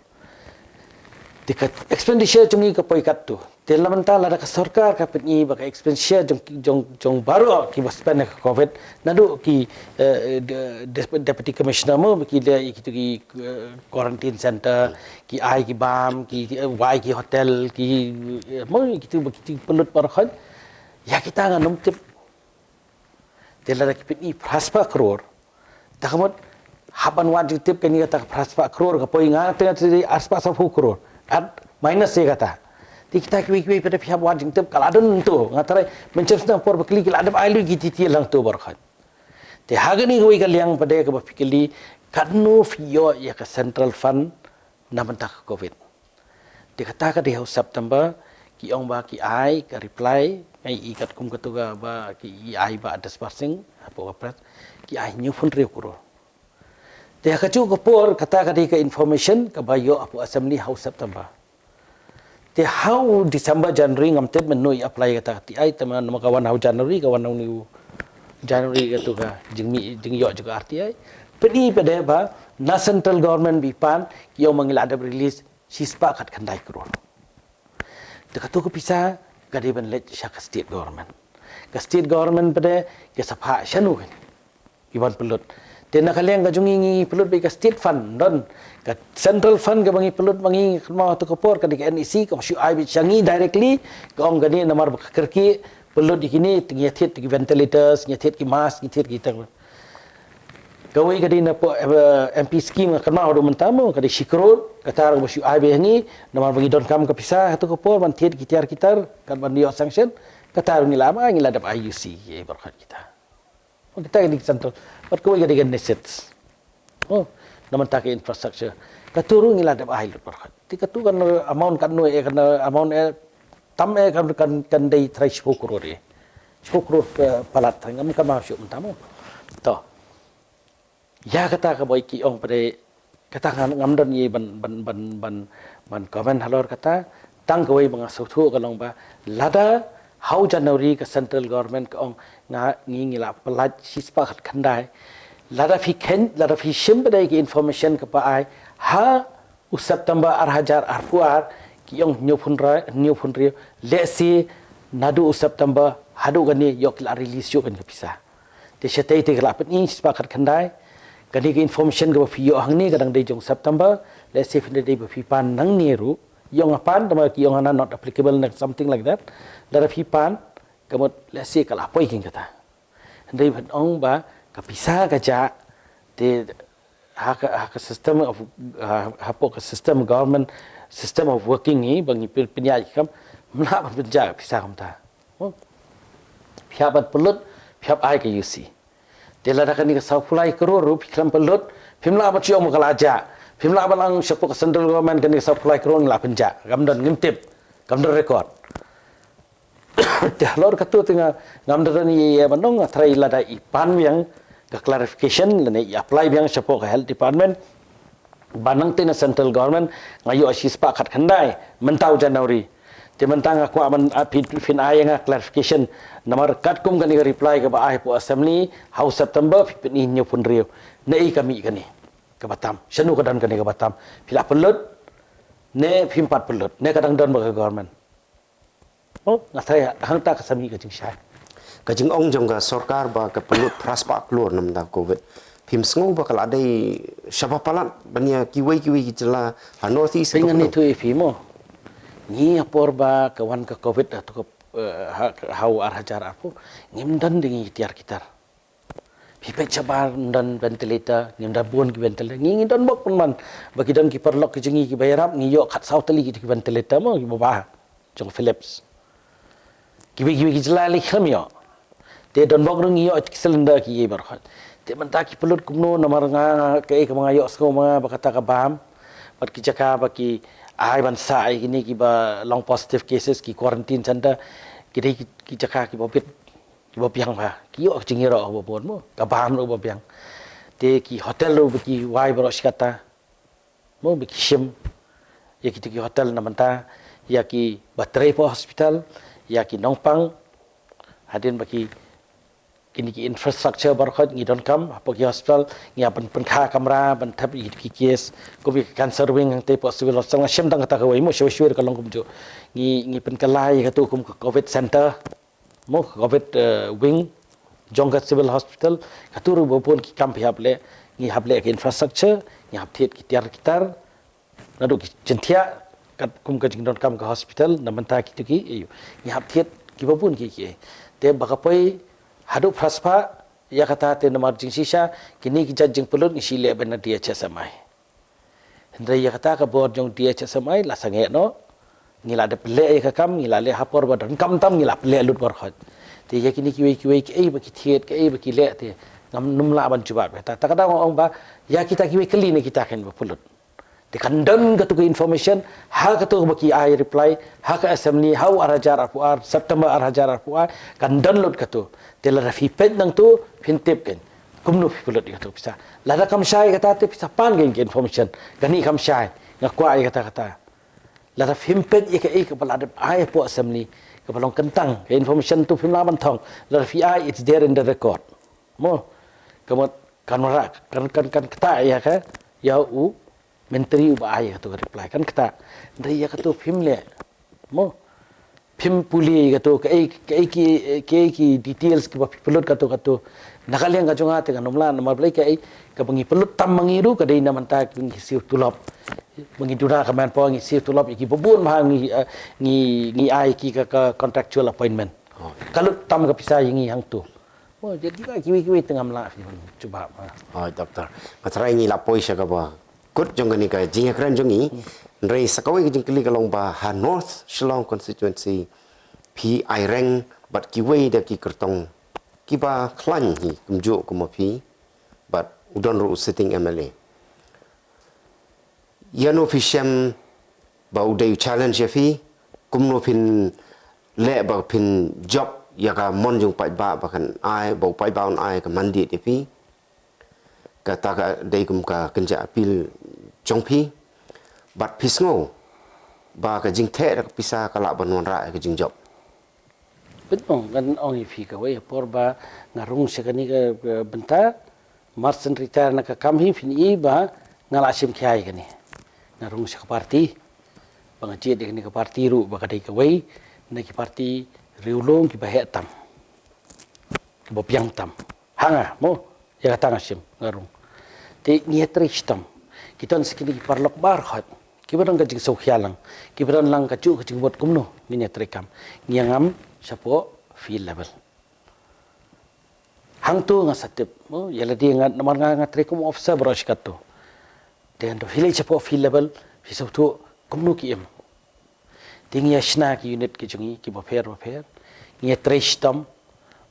Te ka expenditure jong ngi ka poi katto. Te la mynta lada ka sorkar ka pyni ba ka expenditure jong, jong, jong baroh kiba spend ha ka covid, naduh ki, eh, de- de- deputy commissioner mo, ki de- ki tu ki, eh, quarantine center, ki ai ki bam, ki, eh, wai ki hotel, ki, eh, mo, ki tu ki pynlut baroh. Ïa kita ngan ym tip. Te lada ki pyni phra spah klur. Ta ka mut hap ban wad jingtip kane kata ka phra spah klur ka poi, nga te nga te arspah saw phew klur. At minus ïa kata. Te kita kiwei kiwei pat de phi hap wad jingtip ka la don to. Nga tharai mynshem snem por ba kylli ki la dep ai lut ki detail hangto baroh. Te ha kane kawei ka liang pat de kaba phi kylli katno phi ïoh ïa ka central fund na bynta ka covid. Te kata ka dei ha u September, ki ong ba ki ai ka reply, nga i katkum katu kaba ki ai ba Desparsing hapoh ka press, ki ai hynñiew phew hynriew klur. Te ha kajuh ka por kata ka dei ka information kaba ïoh hapoh assembly ha u September. Te ha u December, January ngam tip mynno i apply kata ka T I, te namar ka wan ha u January, ka wan ha une u January katu ka jingmih, jingïoh jong ka R T I. Pyni pat de ba na central government ba i pan, ki ong ba ngi la dep release shispah khatkhyndai klur. Te katu ka pisa ka dei ban leit sha ka state government. Ka state government pat de ka sa phah shano ki ban pynlut. Te na ka liang ka jong ngi ngi pynlut beit ka state fund, don ka central fund kaba ngi pynlut ba ngi kynmaw ha tu ka por ka dei ka N E C kaba shu ai beit sha ngi directly, ka ong kane namar ba ka kyrkieh pynlut ïa kine, te ngi ïa thied ki ventilators, ngi ïa thied ki mask, ngi ïa thied kita. Kawei ka dei na pdeng, eh, M P scheme nga kynmaw haduh mynta mo, ka dei shi klur, kata ruh ba shu ai beit ha ngi, namar ba ngi donkam ka pisa ha tu ka por ban thied ki tiar ki tar, kat ban ïoh sanction, kata ruh ngi la, ngi la dep ai U C, eh, baroh kita. Kita ka dei ka central, bad kawei ka dei ka NESAIDS. Oh, na bynta ka infrastructure. Katu ruh ngi la dep ai lut baroh. Te katu kan amount katno eh, kan amount eh, tam eh kan, kan, kan dei tharai shiphew klur eh. Shiphew klur, eh, palat, ngam kynmaw shuh mynta mo. To. Ïa kata ka boi ki ong pade, kata nga ngam don ïa ban ban ban ban ban comment halor kata. Tang kawei ba nga sngewthuh ka long ba lada ha u January ka central government ka ong nga ngi ngi la pynlait shispah khatkhyndai. Lada phi khein, lada phi shim pade ki information kaba ai ha u September ar hajar arphew ar, ki ong hynñiewphew hynriew, hynñiewphew hynriew, lehse naduh u September haduh kane ïoh ki la release shuh kane ka pisa. Te shatei te ki la pyni shispah khatkhyndai. Kane ka information kaba phi ïoh hangne ka dang dei jong September, lehse phin da dei ba phi pan nangne ruh. Ïoh nga pan, tangba ki ong hana not applicable ne something like that. Lada phi pan, ka mut lehse ka la poi king kata. Hynrei ban ong ba ka pisa ka jah, te ha ka, ha ka system of, ha, hapoh ka system government, system of working hi, ba ngi pyn, pynïaid kam, ym lah ban pynjah ka pisa kumta. Oh. Phi hap ban pynlut, phi hap ai ka U C. Te lada kane ka sawphew lai klur ruh phi khlem pynlut, phim lah ban shu ong ba ka la jah. Phim lah ban ong shapoh ka central government kane ka sawphew lai klur ngi la pynjah. Kam don, ngim tip. Kam don record. Te halor katu te nga ngam da don ïa ban ong, nga tharai lada i pan biang ka clarification lane i apply biang shapoh ka health department ba nangta na central government nga ïoh shispah khatkhyndai mynta u January. Te mynta nga kwah ban, ah, phin, phin ai ïa nga clarification. Namar katkum kane ka reply kaba ai hapoh assembly ha u September phi pyni hynñiewphew hynriew. Naei ka mih kane kaba tam? Shano ka don kane kaba tam? Phi la pynlut ne phim pat pynlut ne ka dang don bad ka government? Oh, nga tharai hangta ka sa mih ka jingshai. Ka jingong jong ka sorkar ba ka pynlut phraspah klur namar da covid, phim sngew ba ka la dei shaba palat ban ïa kiwei kiwei ki jylla ha North East? Pyngan ni tu ipi mo. Ngi ha por ba ka wan ka covid ha tu ka, eh, ha, ha u ar hajar arphew, ngim don de ngi tiar kitar. Phi peit shabar ym don ventilator, ngim da bun ki ventilator. Ngi ngi don bok pynban ba ki don ki paralok ki jong ngi kiba ïarap, ngi ïoh khatsaw tylli ki ventilator mo, kiba bha jong Philips. Kiwei kiwei ki jylla lei khlem ïoh. Te don bok ruh ngi ïoh ki cylinder ki ïa baroh. Te mynta ki pynlut kumno, namar nga, nga kaei kaba nga ïohsngew ma nga ba kata ka bam bad ki jaka ba ki ai ban sah ïa kine kiba long positive cases, ki quarantine center, ki dei ki, ki jaka kiba bit, kiba biang bha. Ki ïoh ka jingïaroh kaba bun mo, ka bam ruh ba biang. Te ki hotel ruh ba ki wai baroh shi katta mo, ba ki shim ïa kito ki hotel na bynta ïa kiba trei hapoh hospital, ïa ki nongpang. Hadien ba ki, kine ki infrastructure baroh ngi donkam hapoh ki hospital, ngi hap ban pynkha kamra ban thep ïa ki case. Kum ïa ki cancer wing hangtei hapoh civil hospital, nga shem tang kata kawei mo, shwa shwa ka long kumjuh. Ngi, ngi pynkylla ïa kato kum ka covid center mo, covid, eh, wing jong ka civil hospital. Katu ruh ba bun ki kam phi hap leh, ngi hap leh ka infrastructure, ngi hap thied ki tiar ki tar, naduh ki jingthiah, kat kum ka jingdonkam ka hospital na bynta kito ki, eh, ngi hap thied kiba bun ki, ki. Te ba ka poi haduh phraspah ïa kata, te namar jingshisha kine ki jait jingpynlut ngi shu leh ban na D H S M I. Hynrei ïa kata ka bor jong D H S M I la sangeh noh. Ngi la dep leh ïa ka kam, ngi la leh ha por ba donkam tam, ngi la leh lut baroh. Te ïa kine kiwei kiwei, kiei ba ki thied, kiei ba ki leh, te ngam, nym lah ban jubab. Ta, ta ka daw nga ong ba ïa kita kiwei kylli na kita kein ba pynlut. Te kan don katu ka information ha katu ba ki ai reply ha ka assembly ha u ar hajar arphew ar, September ar hajar arphew ar, kan don lut katu. Te lada phi peit nangtu phin tip kein kumno phi pynlut ïa katu pisa. Lada kam shai kata te pisa pan kein ka information. Kane kam shai, nga kwah ïa kata kata. Lada phim peit ïa kaei kaba la dep ai hapoh assembly kaba long kyntang, ka information tu phim lah ban thong. Lada phi ai, it's there in the record mo. Ka mut kan wanrah, kan, kan, kan ktah ïa ka, ïa u myntri uba ai ïa katu ka reply, kan ktah. Hynrei ïa katu phim leh mo. Phim pule ïa katu, kaei, kaei ki, kaei ki details kiba phi pynlut katu katu. Na ka liang ka jong nga te ngan ym lah, namar balei, kaei kaba ngi pynlut tam ma ngi ruh ka dei na bynta ngi siew tulop. Ba ngi duna ka manpower, ngi siew tulop ïa kiba bun bha, ngi, eh, ngi, ngi ai ki ka, ka contractual appointment. Oh. Ka lut tam ka pisa ïa ngi hangtu. Oh, jadi ka kiwei kiwei te ngam lah phi ban jubab, ha. Oh, doctor. Nga tharai ngi la poi sha kaba kut jong kane ka jingïakren jong ngi. Hmm. Hynrei sa kawei ka jingkylli ka long ba ha North Shillong constituency phi ai reng bad kiwei da ki kyrtong kiba khlaiñ hi kumjuh kum ma phi bad u don ruh u sitting M L A. Ïano phi shem ba u dei u challenge ïa phi? Kumno phin leh ba phin jop ïa ka mon jong u paidbah ba kan ai, ba u paidbah un ai ka mandate ïa phi? Kata ka dei kum ka kynja appeal jong phi, bad phi sngew ba ka jingtheh da ka pisa ka lah ban wanrah ïa ka jingjop? Pynban ngan ong ïa phi kawei, por ba nga rung sha kane ka, ka bynta, mar shen retire na ka kam hi, phin i ba nga la shim khia ïa kane. Nga rung sha ka party, ba nga jied ïa kane ka party ruh ba ka dei kawei na ki party riewlum kiba heh tam, kiba biang tam ha nga, mo, ïa kata nga shim, nga rung. Te ngi ïatrei shitom, ki don sa kine ki paralok baroh kiba don ka jingsngewkhia lang, kiba don lang kajuh ka jingmut kumno ngin ïatrei kam. Ngi ïa ngam shapoh field level. Hangto nga sa tip, mo, ïa lade nga, namar nga, nga trei kum officer baroh shi katto. Te hangto phi leit shapoh field level, phi sngewthuh kumno ki im. Te ngi ïa shna ki unit ki jong ngi kiba pher bapher, ngi ïatrei shitom,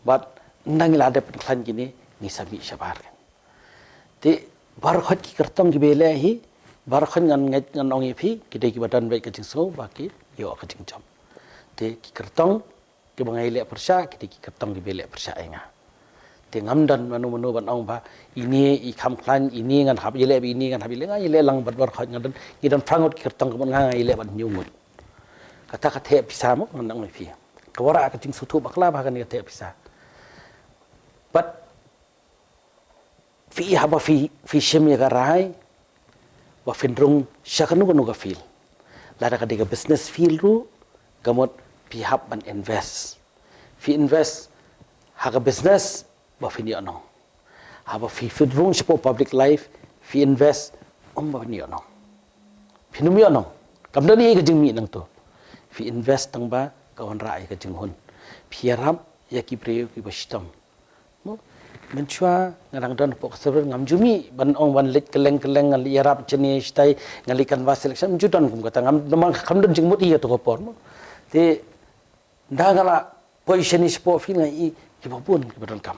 bad ynda ngi la dep pynkhlaiñ kine, ngi sa mih shabar. Te baroh ki kyrtong kiba ïaleh hi, baroh ngan ngeit, ngan ong ïa phi, ki dei kiba don beit ka jingsngew ba ki ïoh ka jingjop. Te ki kyrtong kiba nga ïaleh pyrshah, ki dei ki kyrtong kiba ïaleh pyrshah ïa nga. Te ngam don mano mano ban ong ba ine i kham khlaiñ, ine ngan hap ïaleh, ba ine ngan hap ïaleh, nga ïaleh lang bad baroh, nga don, ngi don phra ngut ki kyrtong, kumno nga, nga ïaleh bad hynñiew ngut. Kata ka theh pisa, mo, ngan ong ïa phi, ka wanrah ka jingsngewthuh bakla bha kane ka theh pisa. Bad phi, haba phi, phi shim ïa ka rai ba phin rung sha kano kano ka field, lada ka dei ka business field ruh, ka mut phi hap ban invest. Phi invest ha ka business ba phin ïoh nong. Haba phi, phin rung shapoh public life, phi invest ym ba phin ïoh nong. Phin ym ïoh nong. Kam don ei ka jingmih nangto. Phi invest tang ba ka wanrah ïa ka jinghun. Phi ïarap ïa ki briew kiba shitom. Mo, mynshuwa nga dang don hapoh ka service, ngam ju mih ban ong ban leit kylleng kylleng, ngan leit ïarap shane shatai, ngan leit canvass election, ngam ju don kum kata, ngam, namar kam don jingmut ïa kato ka por, mo. Te ynda nga la poi shane shapoh field, nga i kiba bun kiba donkam.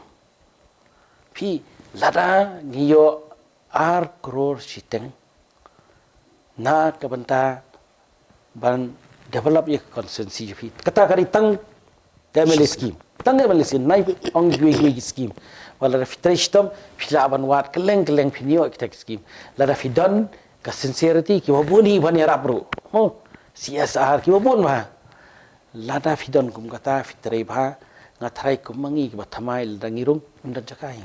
Phi, lada ngi ïoh ar klur shiteng na ka bynta ban develop ïa ka constituency jong phi, kata ka dei tang ka M L A scheme. Tang ka M L A scheme, nai ong iwei iwei ki scheme. Wat lada phi trei shitom, phi lah ban wad kylleng kylleng, phin ïoh kita ki scheme. Lada phi don ka sincerity, kiba bun hi ban ïarap ruh, mo, C S R, kiba bun bha. Lada phi don kum kata, phi trei bha, nga tharai kum ma ngi kiba thymmai, lada ngi rung, ym don jaka hi.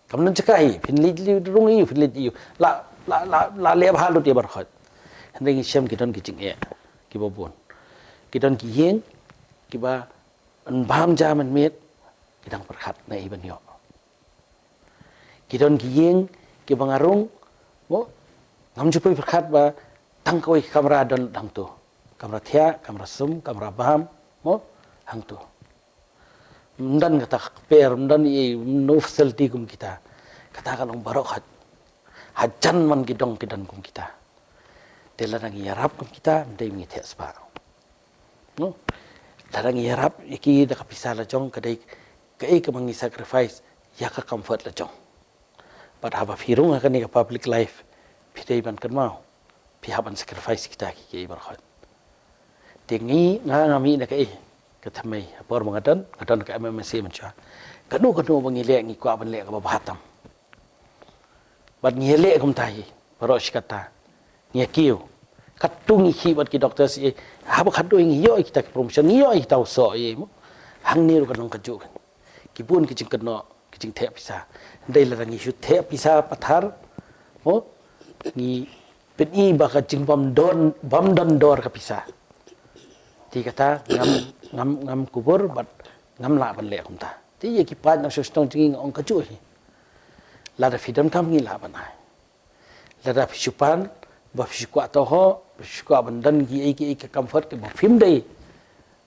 Kam don jaka hi, phin leit leit rung hi, phin leit hi. La, la, la, la leh bha lut ïa baroh. Hynrei ngi shem ki don ki jingeh kiba bun. Ki don ki ïing kiba yn bam ja mynmiet, ki dang pyrkhat naei ban ïoh. Ki don ki ïing kiba nga rung, mo, ngam ju poi pyrkhat ba tang kawei ka kamra don hangto. Kamra thiah, kamra sum, kamra bam, mo, hangto. Ym don kata ka kper, ym don ei, no facility kum kita. Kata ka long baroh. Hajan man ki dong ki don kum kita. Te lada ngi ïarap kum kita, ym dei ba ngi theh spah, no? Lada ngi ïarap ïa ki da ka pisa la jong, ka dei kaei kaba ngi sacrifice ïa ka comfort la jong. Bad haba phi rung ha kane ka public life, phi dei ban kynmaw, phi hap ban sacrifice kita kiei kiei baroh. Te ngi, nga, nga mih na kaei, ka thymmai, ha por ba nga don, nga don ka M M S A mynshuwa. Kano kano ba ngi leh, ngi kwah ban leh kaba bha tam. Bad ngi ïaleh kumta hi baroh shi katta. Ngi ïakiew. Katto ngi khih bad ki doctors, eh, haba khatduh ngi ïoh ïa kita ki promotion, ngi ïoh ïa kita u soh, eh, mo. Hangne ruh ka long kajuh kan. Ki bun ki jingkynnoh, ki jingtheh pisa. Hynrei lada ngi shu theh pisa pathar, mo, ngi pyni ba ka jingbym don, bym don dor ka pisa. Te kata ngam, ngam, ngam kubur bad ngam lah ban leh kumta. Te ïa ki paid nongshong shnong jong ngi nga ong kajuh hi. Lada phi donkam ngi lah ban ai. Lada phi shu pan ba phi shu kwah tohok, phi shu kwah ban don kiei kiei ka comfort kiba phim dei,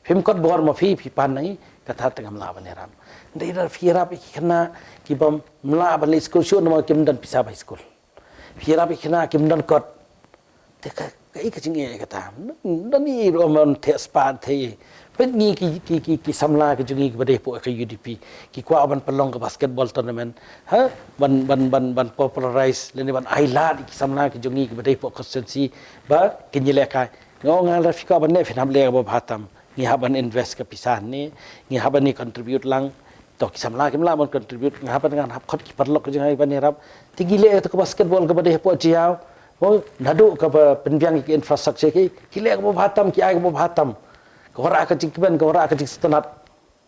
phim kot bor ma phi, phi pan na ngi, kata te ngam lah ban ïarap. Hynrei lada phi ïarap ïa ki khynnah kibym lah ban leit skul shuh namar kim don pisa bai skul. Phi ïarap ïa ki khynnah kim don kot. Te ka, kaei ka jingeh kata? Don i ruh ban theh spah theh. Peit ngi ki, ki, ki, ki samla ki jong ngi kiba dei hapoh ka U D P, ki kwah ban pynlong ka basketball tournament, ha? Ban, ban, ban, ban popularize lane ban ai lad ïa ki samla ki jong ngi kiba dei hapoh constituency ba kin ïalehkai. Nga ong nga, lada phi kwah ban leh, phin hap leh kaba bha tam. Ngi hap ban invest ka pisa ne, ngi hap ban contribute lang. To ki samla kim lah ban contribute, nga hap, nga hap khot ki paralok jong nga ban ïarap. Te ki leh ïa ka basketball kaba dei hapoh Jaïaw. Mo, naduh kaba pynbiang ïa ki infrastructure ki, ki leh kaba bha tam, ki ai kaba bha tam. Ka wanrah ka jingkmen, ka wanrah ka jingsngewtynnat.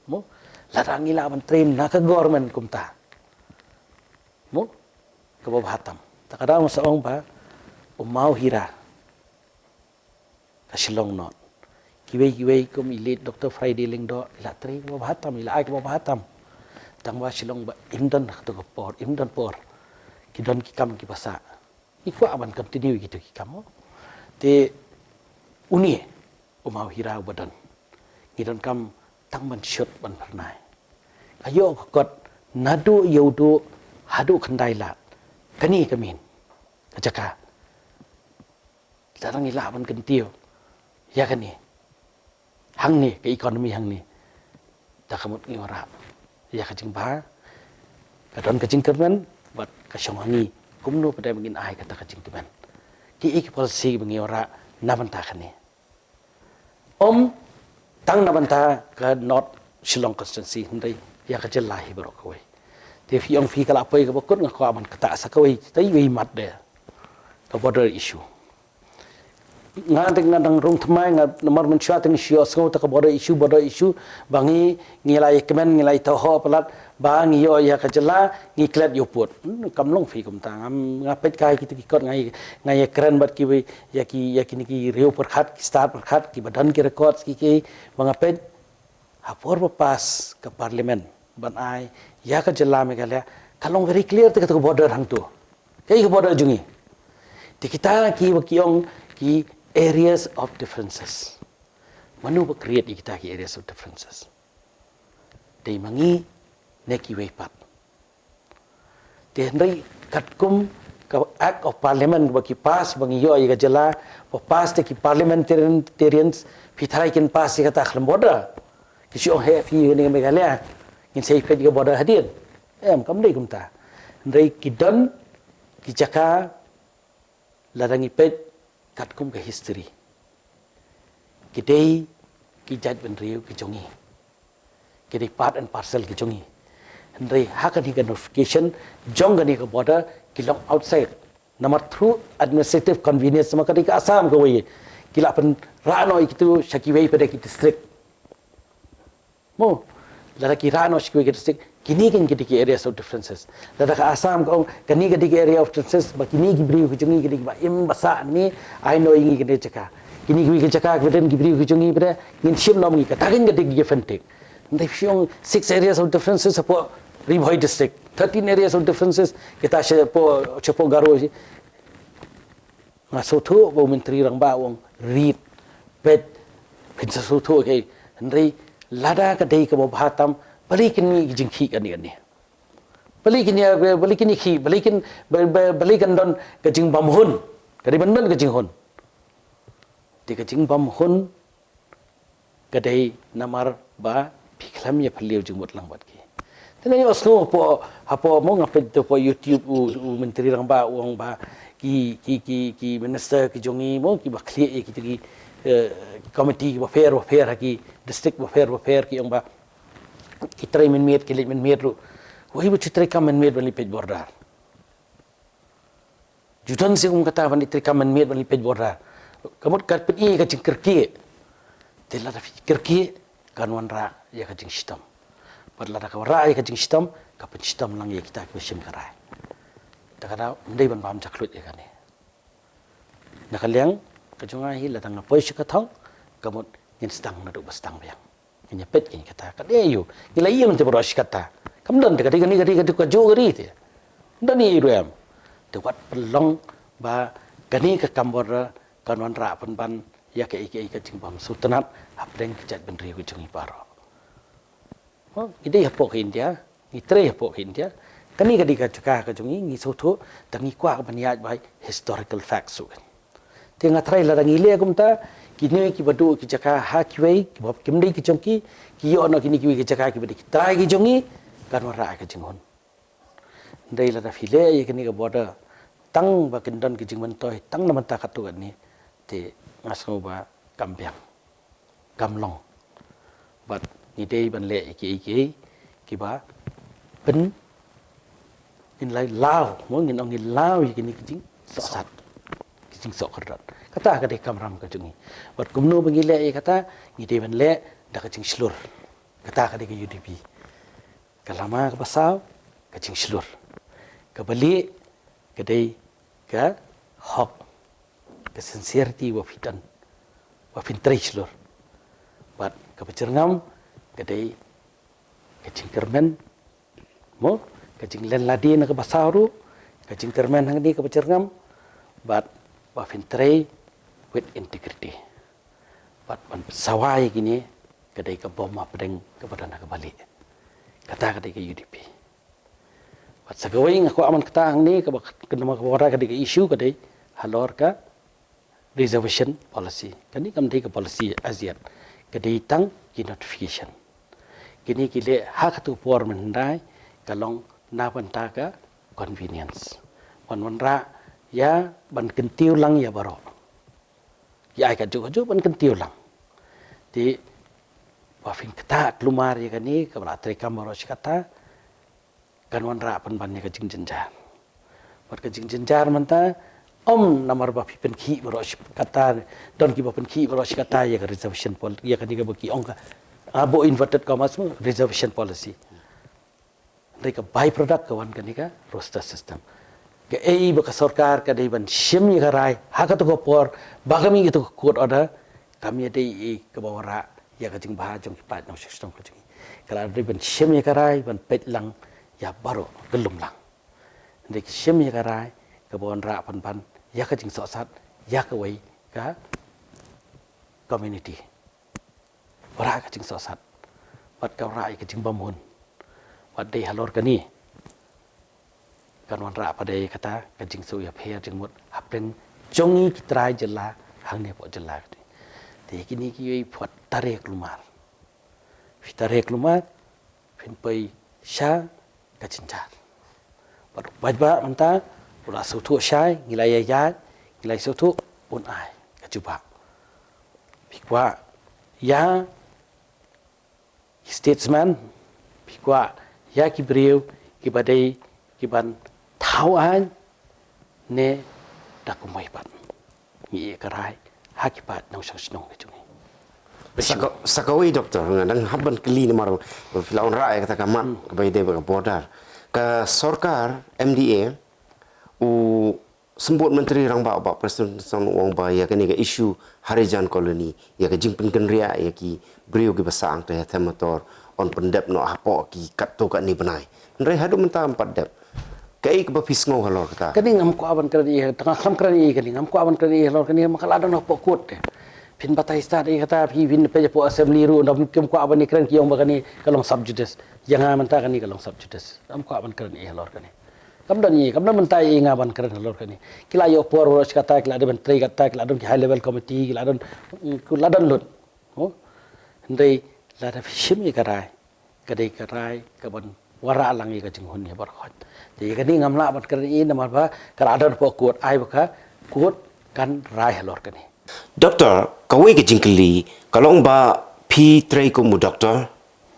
Mo, lada ngi lah ban train na ka government kumta. Mo, kaba bha tam. Ta ka daw nga sa ong ba u Mawhira ka Shillong North. Kiwei kiwei kum i late Doctor Friday Lyngdoh, i la trei kaba bha tam, i la ai kaba bha tam. Tang ba Shillong ba im don ha kato ka por, im don por. Ki don ki kam kiba sah. Ngi kwah ban continue kito ki kam. Te une u Mawhira uba don, ngi donkam tang ban shot ban phyrnai. Ka ïoh ka kot naduh Ïewduh haduh Khyndailad. Kane ka mih ka jaka. Lada ngi lah ban kyntiew ïa kane hangne, ka economy hangne, ta ka mut ngi wanrah ïa ka jingbha, ka don ka jingkyrmen bad ka shong ha ngi kumno pat ba ngin ai kata ka jingkyrmen. Kiei ki policy ba ngi wanrah na bynta kane? Ym tang na bynta ka North Shillong constituency, hynrei ïa ka jylla hi baroh kawei. Te phi ong phi ka la poi kaba kut, nga kwah ban ktah sa kawei, te iwei mat de ka border issue. Nga te nga dang rung thymmai, nga namar mynshuwa te ngi shu ïohsngew ta ka border issue, border issue, ba ngi, ngi la ïakmen, ngi la ïatohsngew palat ba ngi ïoh ïa ka jylla, ngi klet ïa u pud. Hmm, kam long phi kumta. Ngam, nga peit kai kito ki kot, nga ïa, nga ïakren bad kiwei ïa ki, ïa kine ki riew pyrkhat, ki stad pyrkhat, kiba don ki records ki, ki, ba nga peit ha por ba pass ka parliament ban ai ïa ka jylla Meghalaya, ka long very clear te kata ka border hangto. Kaei ka border jong ngi? Te kita kiba ki ong ki areas of differences. Mano ba create ïa kita ki areas of differences? Dei ma ngi ne kiwei pat? Te hynrei katkum ka Act of Parliament ba ki pass ba ngi ïoh ïa ka jylla, ba pass te ki parliamentarians, phi tharai kin pass ïa kata khlem border? Ki shu ong, he, phi ïa kane ka Meghalaya, ngin sa ïa peit ïa ka border hadien. Em, kam dei kumta. Hynrei ki don ki jaka, lada ngi peit katkum ka history, ki dei ki jaitbynriew ki jong ngi, ki dei part and parcel ki jong ngi. Hynrei ha kane ka notification jong kane ka border ki long outside. Namar through administrative convenience, namar ka dei ka Assam kawei, ki la pynrah noh ïa kito sha kiwei pat de ki district. Mo, lada ki rah noh sha kiwei ki district, kine kin ki dei ki areas of differences. Lada ka Assam ka ong kane ka dei ka area of differences, ba kine ki briew ki jong ngi ki dei kiba im ba sah, ne ai noh ïa ngi kane ka jaka. Kine kiwei ki jaka kiba don ki briew ki jong ngi pat de, ngin shim noh ma ngi, kata kin ka dei ki give and take. Hynrei phi ong six areas of differences hapoh Ri Bhoi district, thirteen areas of differences kita shapoh, shapoh Garo. Nga sngewthuh ba u Myntri Rangbah u ong read, peit, phin sa sngewthuh kaei. Hynrei lada ka dei kaba bha tam, balei kin mih ki jingkhih kane kane? Balei kin ïa, balei kin ïa khih, balei kin, ba-, ba-, balei kan don ka jingbymhun? Ka dei ban don ka jinghun. Te ka jingbymhun ka dei namar ba phi khlem ïa phylliew jingmut lang bad ki. Te nga ïohsngew hapoh, hapoh mo nga peit hapoh YouTube u, u Myntri Rangbah u ong ba ki, ki, ki, ki minister ki jong ngi mo kiba khlieh ïa kito ki, eh, committee kiba pher bapher ha ki district bapher bapher ki ong ba ki trei mynmiet, ki leit mynmiet ruh. Wei ba shu trei kam mynmiet ban leit peit border. Ju don shisha kum kata ban leit trei kam mynmiet ban leit peit border. Ka mut ka pyni ka jingkyrkieh. Te lada phi kyrkieh kan wanrah ïa ka jingshitom. Bad lada ka wanrah ïa ka jingshitom, ka pynshitom lang ïa kita kiba shim ka rai. Te ka daw ym dei ban bam jaklut ïa kane. Na ka liang ka jong nga hi, lada nga poi sha ka thong, ka mut ngin sdang naduh ba sdang biang. Ngin ïa peit, ngin kata ka dei aïu? Ngi la ïeng te baroh shi katta. Kam don te ka dei kane, ka dei, ka dei kajuh ka ri te. Ym don ei ruh em. Te wat pynlong ba kane ka kam border kan wanrah pynban ïa kaei kaei ka jingbymsngewtynnat hapdeng ki jaitbynriew ki jong ngi baroh. Mo, ngi dei hapoh ka India, ngi trei hapoh ka India. Kane ka dei ka jaka ka jong ngi, ngi sngewthuh, tang ngi kwah ban ïaid by historical facts ruh. Te nga tharai lada ngi leh kumta, kine kiba duh ki jaka ha kiwei, kiba kim dei ki jong ki, ki ïoh noh kine kiwei ki jaka kiba dei ki trai ki jong ngi, kan wanrah ka jinghun. Hynrei lada phi leh ïa kane ka border tang ba kin don ki jingmyntoi tang na bynta katto katne, te nga sngew ba kam biang, kam long. Bad ngi dei ban leh ïa kiei kiei kiba pyn ngin lai law, mo, ngin ong ngin law ïa kine ki jingsohsat, ki jingsoh kordor. Kata ka dei kamram ka jong ngi. Bad kumno ba ngi leh ïa kata? Ngi dei ban leh da ka jingshlur. Kata ka dei ka U D P. Ka lama kaba saw, ka jingshlur. Kaba lieh ka dei ka hok, ka sincerity ba phi don, ba phin trei shlur. Bad kaba jyrngam ka dei ka jingkyrmen, mo, ka jinglen lade na kaba saw ruh, ka jingkyrmen hangne kaba jyrngam, bad ba phin trei with integrity. Bad ban sawa ïa kine ka dei ka bom hapdeng kaba don ha kaba lieh. Kata ka dei ka U D P. Bad sa kawei nga kwah ban kata hangne kaba, kaba ka dei ka issue ka dei halor ka reservation policy. Kane kam dei ka policy as yet. Ka dei tang ki notification. Kine ki leh ha katto por mynhyndai ka long na bynta ka convenience. Ban wanrah ïa ban kyntiew lang ïa baroh. Ki ai kajuh kajuh ban kyntiew lang. Te ba phin kata kulmar ïa kane kaba la trei kam baroh shi katta, kan wanrah pynban ïa ka jingjynjar. Bad ka jingjynjar mynta, ym namar ba phi pynkhih baroh shi katta, don kiba pynkhih baroh shi katta ïa ka reservation pol-, ïa kane kaba ki ong ka, ah, ba inverted commas, mo, reservation policy. Hynrei ka by-product ka wan kane ka roster system. Kaei ba ka sorkar ka dei ban shim ïa ka rai ha kato ka por ba ka mih kato ka court order, kam ïadei ïa kaba wanrah ïa ka jingbha jong ki paid nongshong shnong ka jong ngi. Ka la dei ban shim ïa ka rai ban peit lang ïa baroh ka lumlang. Hynrei ka shim ïa ka rai kaba wanrah pynban ïa ka jingsohsat ïa kawei ka community. Wanrah ka jingsohsat bad ka wanrah ïa ka jingbymhun. Bad dei halor kane kan wanrah pat ïa kata ka jingsngewsih ïapher jingmut hapdeng jong ngi ki trai jylla hangne hapoh jylla. Te kine kiwei pat tare kulmar. Phi tare kulmar, phin poi sha ka jynjar. Bad u paidbah mynta u la sngewthuh shai, ngi la ïaid, ngi la sngewthuh, un ai ka jubab. Phi kwah ïa ki statesman, phi kwah ïa ki briew kiba dei kiban thaw aiñ ne da kumwei pat. Ngi ïa ka rai ha ki paid nongshong shnong ka jong ngi. Sa ka, sa kawei, Doctor, nga dang hap ban kylli namar ba phi la wanrah ïa kata ka map kaba ïadei bad ka border. Ka sorkar M D A u Symbud Myntri Rangbah, Bah Prestone Tynsong, u ong ba ïa kane ka issue Harijan Colony, ïa ka jingpynkynriah ïa ki briew kiba sah hangta ha Them Metor, yn pyndep noh hapoh ki katto katne bnai. Hynrei haduh mynta ym pat dep. Kaei kaba phi sngew halor kata? Kane ngam kwah ban kren ïa, tang ngam kren ïa kane, ngam kwah ban kren ïa halor kane, ma ka la don hapoh court te. Phin batai stad ïa kata, phi, phin peit hapoh assembly ruh, ngam kwah ban ïa kren, ki ong ba kane ka long sub judice. Ïa nga mynta kane ka long sub judice. Ngam kwah ban kren ïa halor kane. Kam don ïa, kam don mynta ïa nga ban kren halor kane. Ki la ïoh por baroh shi katta, ki la dei ban trei katta, ki la don ki high level committee, ki la don, ki la don lut. Oh. Hynrei lada phi shim ïa ka rai, ka dei ka rai kaban wanrah lang ïa ka jinghun ïa baroh khoit. Te ïa kane ngam lah ban kren ïa namar ba ka la don hapoh court, ai ba ka court kan rai halor kane. Doctor, kawei ka jingkylli, ka long ba phi trei kum u doctor,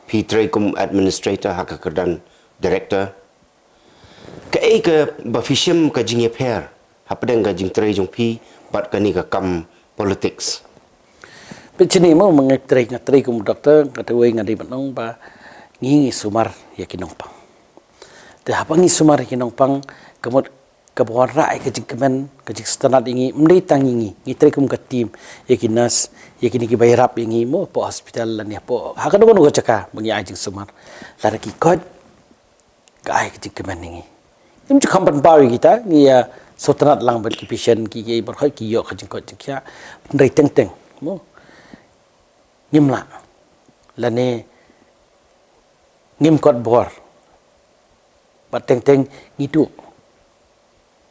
phi trei kum administrator ha ka kyrdan director. Kaei kaba phi shem ka jingïapher hapdeng ka jingtrei jong phi bad kane ka kam politics? Pynshai mo, ma nga trei, nga trei kum doctor, kata kawei nga dei ban ong ba ngi, ngi sumar ïa ki nongpang. Te haba ngi sumar ïa ki nongpang, ka mut kaba wanrah ïa ka jingkmen, ka jingsngewtynnat ïa ngi, ym dei tang ïa ngi, ngi trei kum ka team, ïa ki nurse, ïa kine kiba ïarap ïa ngi mo, hapoh hospital lane hapoh, ha kano kano ka jaka ba ngi ai jingsumar. Lada ki koit, ka ai ka jingkmen ïa ngi. Ngim ju kham pynpaw ïa kita, ngi ïa sngewtynnat lang bad ki patient, ki, ki baroh khoit ki ïoh ka jingkoit jingkhiah, hynrei teng teng mo, ngim lah lane ngim kot bor. Bad teng teng ngi duh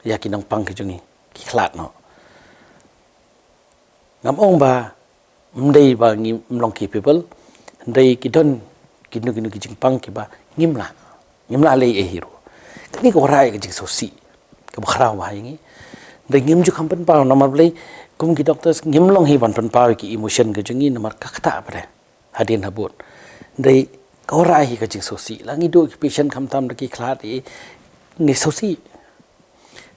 ïa ki nongpang ki jong ngi, ki khlad noh. Ngam ong ba ym dei ba ngim long capable, hynrei ki don kino kino ki jingpang kiba ngim lah, ngim lah leh ei ei ruh. Kane ka wanrah ïa ka jingsngewsih kaba khraw bha ïa ngi. Hynrei ngim ju kham pynpaw namar balei, kum ki doctors ngim long hi ban pynpaw ïa ki emotion ka jong ngi namar ka ktah pat hadien habud. Hynrei ka wanrah ïa ka jingsngewsih. La ngi duh ki patient khamtam da ki khlad, ngi sngewsih.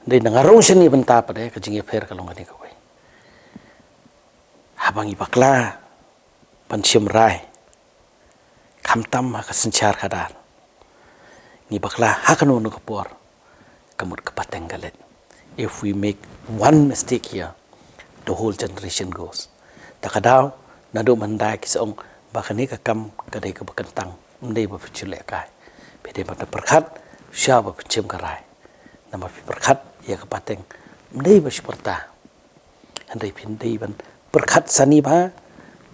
Dei na nga rung shane bynta pat de, ka jingïapher ka long kane kawei. Haba ngi bakla ban shim rai, khamtam ha ka synshar khadar, ngi bakla ha kano kano ka por, ka mut ka pateng ka leit. If we make one mistake here, the whole generation goes. Ta ka daw, naduh mynta ki sa ong ba kane ka kam ka dei kaba kyntang, ym dei ba phi shu lehkai. Phi dei ban da pyrkhat shuwa ba phi shim ka rai. Namar phi pyrkhat ïa ka pateng, ym dei ba shu pyrta. Hynrei phi dei ban pyrkhat sani bha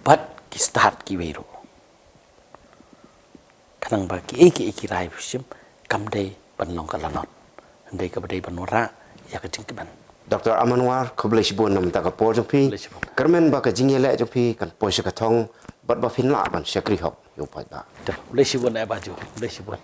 bad ki stad kiwei ruh. Khnang ba kiei kiei ki rai phi shim kam dei ban long ka lanot. Hynrei kaba dei ban wanrah ïa ka jingkmen. Doctor Aman War, khublei shibun namar ka por jong phi. Khublei shibun. Kyrmen ba ka jingïaleh jong phi kan poi sha ka thong bad ba phin lah ban shakri hok ïa u paidbah. Khublei shibun eh Bah Ju, khublei shibun.